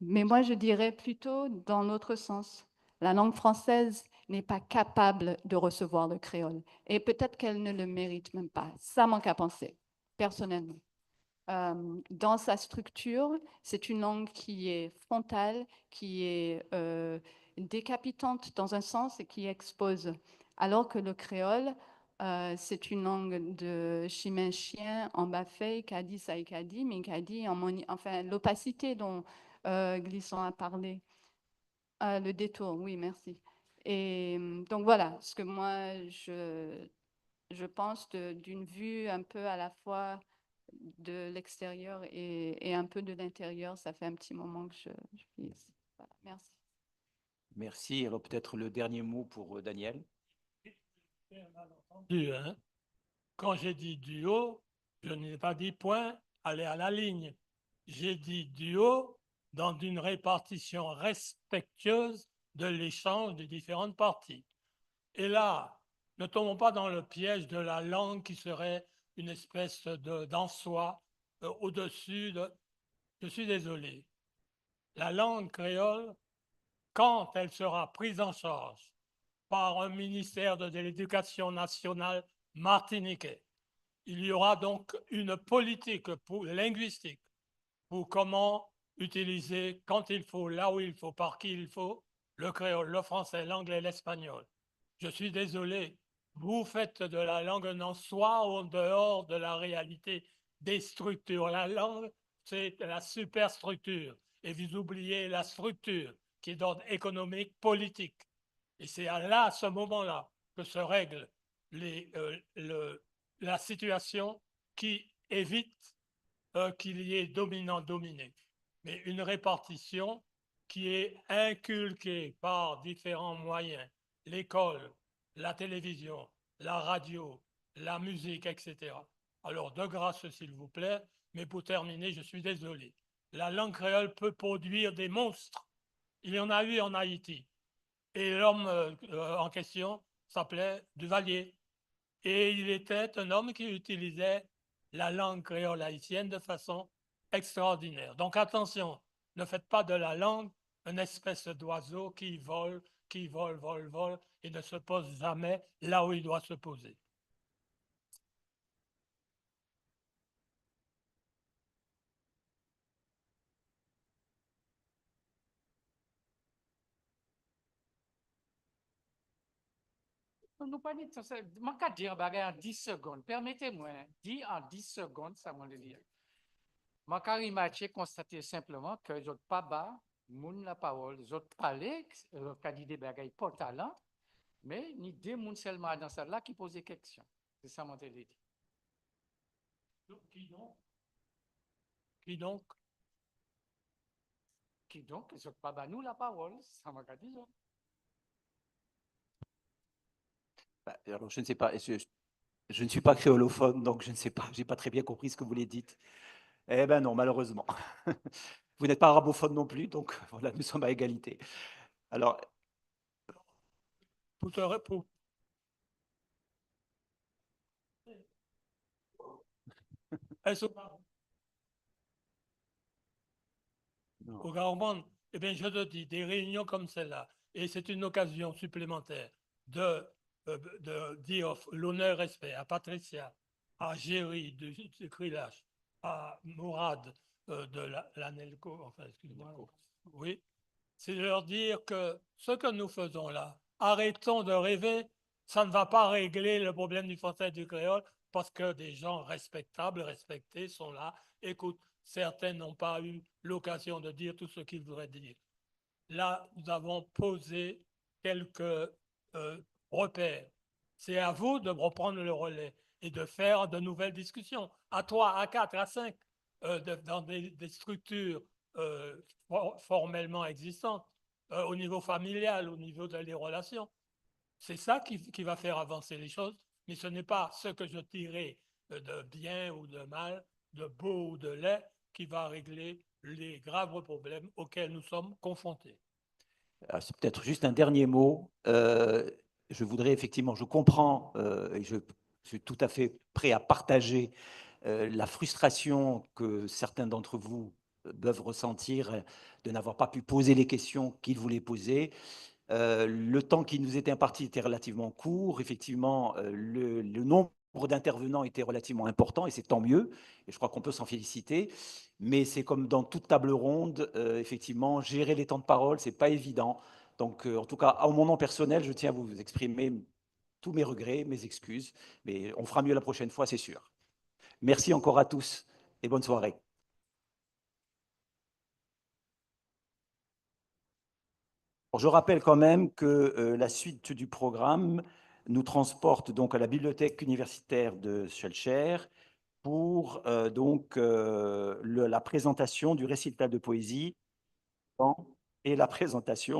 Mais moi, je dirais plutôt dans l'autre sens. La langue française n'est pas capable de recevoir le créole. Et peut-être qu'elle ne le mérite même pas. Ça, man ka pansé, personnellement. Euh, dans sa structure, c'est une langue qui est frontale, qui est, euh, décapitante dans un sens et qui expose. Alors que le créole, euh, c'est une langue de chimen chien, anba fèy, ka di sa i ka di, mé ka di an moni-, enfin, l'opacité dont, euh, Glissant a parlé. Euh, le détour, oui, merci. Et, euh, donc voilà, ce que moi, je, je pense de, d'une vue un peu à la fois de l'extérieur et, et un peu de l'intérieur. Ça fait un petit moment que je, je vis ici. Voilà, merci. Merci. Alors peut-être le dernier mot pour, euh, Daniel. Bien entendu, hein. Quand j'ai dit duo, je n'ai pas dit point, aller à la ligne. J'ai dit duo dans une répartition respectueuse de l'échange des différentes parties. Et là, ne tombons pas dans le piège de la langue qui serait une espèce de, d'en-soi, euh, au-dessus de, je suis désolé. La langue créole, quand elle sera prise en charge par un ministère de, de l'Éducation nationale martiniquais, il y aura donc une politique pour, linguistique pour comment utiliser, quand il faut, là où il faut, par qui il faut, le créole, le français, l'anglais, l'espagnol. Je suis désolé, vous faites de la langue un en-soi en dehors de la réalité des structures. La langue, c'est la superstructure. Et vous oubliez la structure qui est d'ordre économique, politique. Et c'est à là, à ce moment-là, que se règle les, euh, le, la situation qui évite, euh, qu'il y ait dominant-dominé, mais une répartition qui est inculquée par différents moyens, l'école, la télévision, la radio, la musique, et cetera. Alors, de grâce, s'il vous plaît, mais pour terminer, je suis désolé. La langue créole peut produire des monstres. Il y en a eu en Haïti. Et l'homme, euh, euh, en question s'appelait Duvalier. Et il était un homme qui utilisait la langue créole haïtienne de façon extraordinaire. Donc attention, ne faites pas de la langue une espèce d'oiseau qui vole, qui vole, vole, vole, et ne se pose jamais là où il doit se poser. Nou pa ni tan, sa, man ka di an bagay an dis segonn. Pèmèt mwen di an dis segonn sa man lé di a. Man ka rimatjé, konstaté senpleman ke zot pa ba moun lapawol, zot palé, zot ka di dé bagay pòtalan, Mé ni dé moun selman adan sal-la ki pozé kestion. Sé sa man té lé di. Kidonk, kidonk, kidonk, zot pa ba nou lapawol, sa man ka di zot. Bah, alors, je ne sais pas, je, je ne suis pas créolophone, donc je ne sais pas, j'ai pas très bien compris ce que vous voulez dire. Eh ben non, malheureusement. Vous n'êtes pas arabophone non plus, donc voilà, nous sommes à égalité. Alors, pour te ré-, pour, est-ce Non. Au Garman, eh bien, je te dis, des réunions comme celle-là, et c'est une occasion supplémentaire de, euh, de dire l'honneur, respect à Patricia, à Géry de, de Krilash, à Mourad, euh, de la, l'ANELCO, enfin, excusez-moi. Oui, c'est de leur dire que ce que nous faisons là, arrêtons de rêver, ça ne va pas régler le problème du français et du créole parce que des gens respectables, respectés sont là, écoutent. Certains n'ont pas eu l'occasion de dire tout ce qu'ils voudraient dire. Là, nous avons posé quelques, euh, repères. C'est à vous de reprendre le relais et de faire de nouvelles discussions. À trois, à quatre, à cinq, euh, de, dans des, des structures, euh, for-, formellement existantes, euh, au niveau familial, au niveau de, des relations. C'est ça qui, qui va faire avancer les choses, mais ce n'est pas ce que je dirai, euh, de bien ou de mal, de beau ou de laid, qui va régler les graves problèmes auxquels nous sommes confrontés. Alors, c'est peut-être juste un dernier mot. Euh, je voudrais effectivement, je comprends, euh, et je, je suis tout à fait prêt à partager, euh, la frustration que certains d'entre vous, euh, peuvent ressentir, euh, de n'avoir pas pu poser les questions qu'ils voulaient poser. Euh, le temps qui nous était imparti était relativement court. Effectivement, euh, le, le nombre d'intervenants était relativement important, et c'est tant mieux, et je crois qu'on peut s'en féliciter. Mais c'est comme dans toute table ronde, euh, effectivement, gérer les temps de parole, c'est pas évident. Donc, euh, en tout cas, à mon nom personnel, je tiens à vous exprimer tous mes regrets, mes excuses, mais on fera mieux la prochaine fois, c'est sûr. Merci encore à tous et bonne soirée. Bon, je rappelle quand même que, euh, la suite du programme nous transporte donc à la bibliothèque universitaire de Schœlcher pour, euh, donc, euh, le, la présentation du récital de poésie et la présentation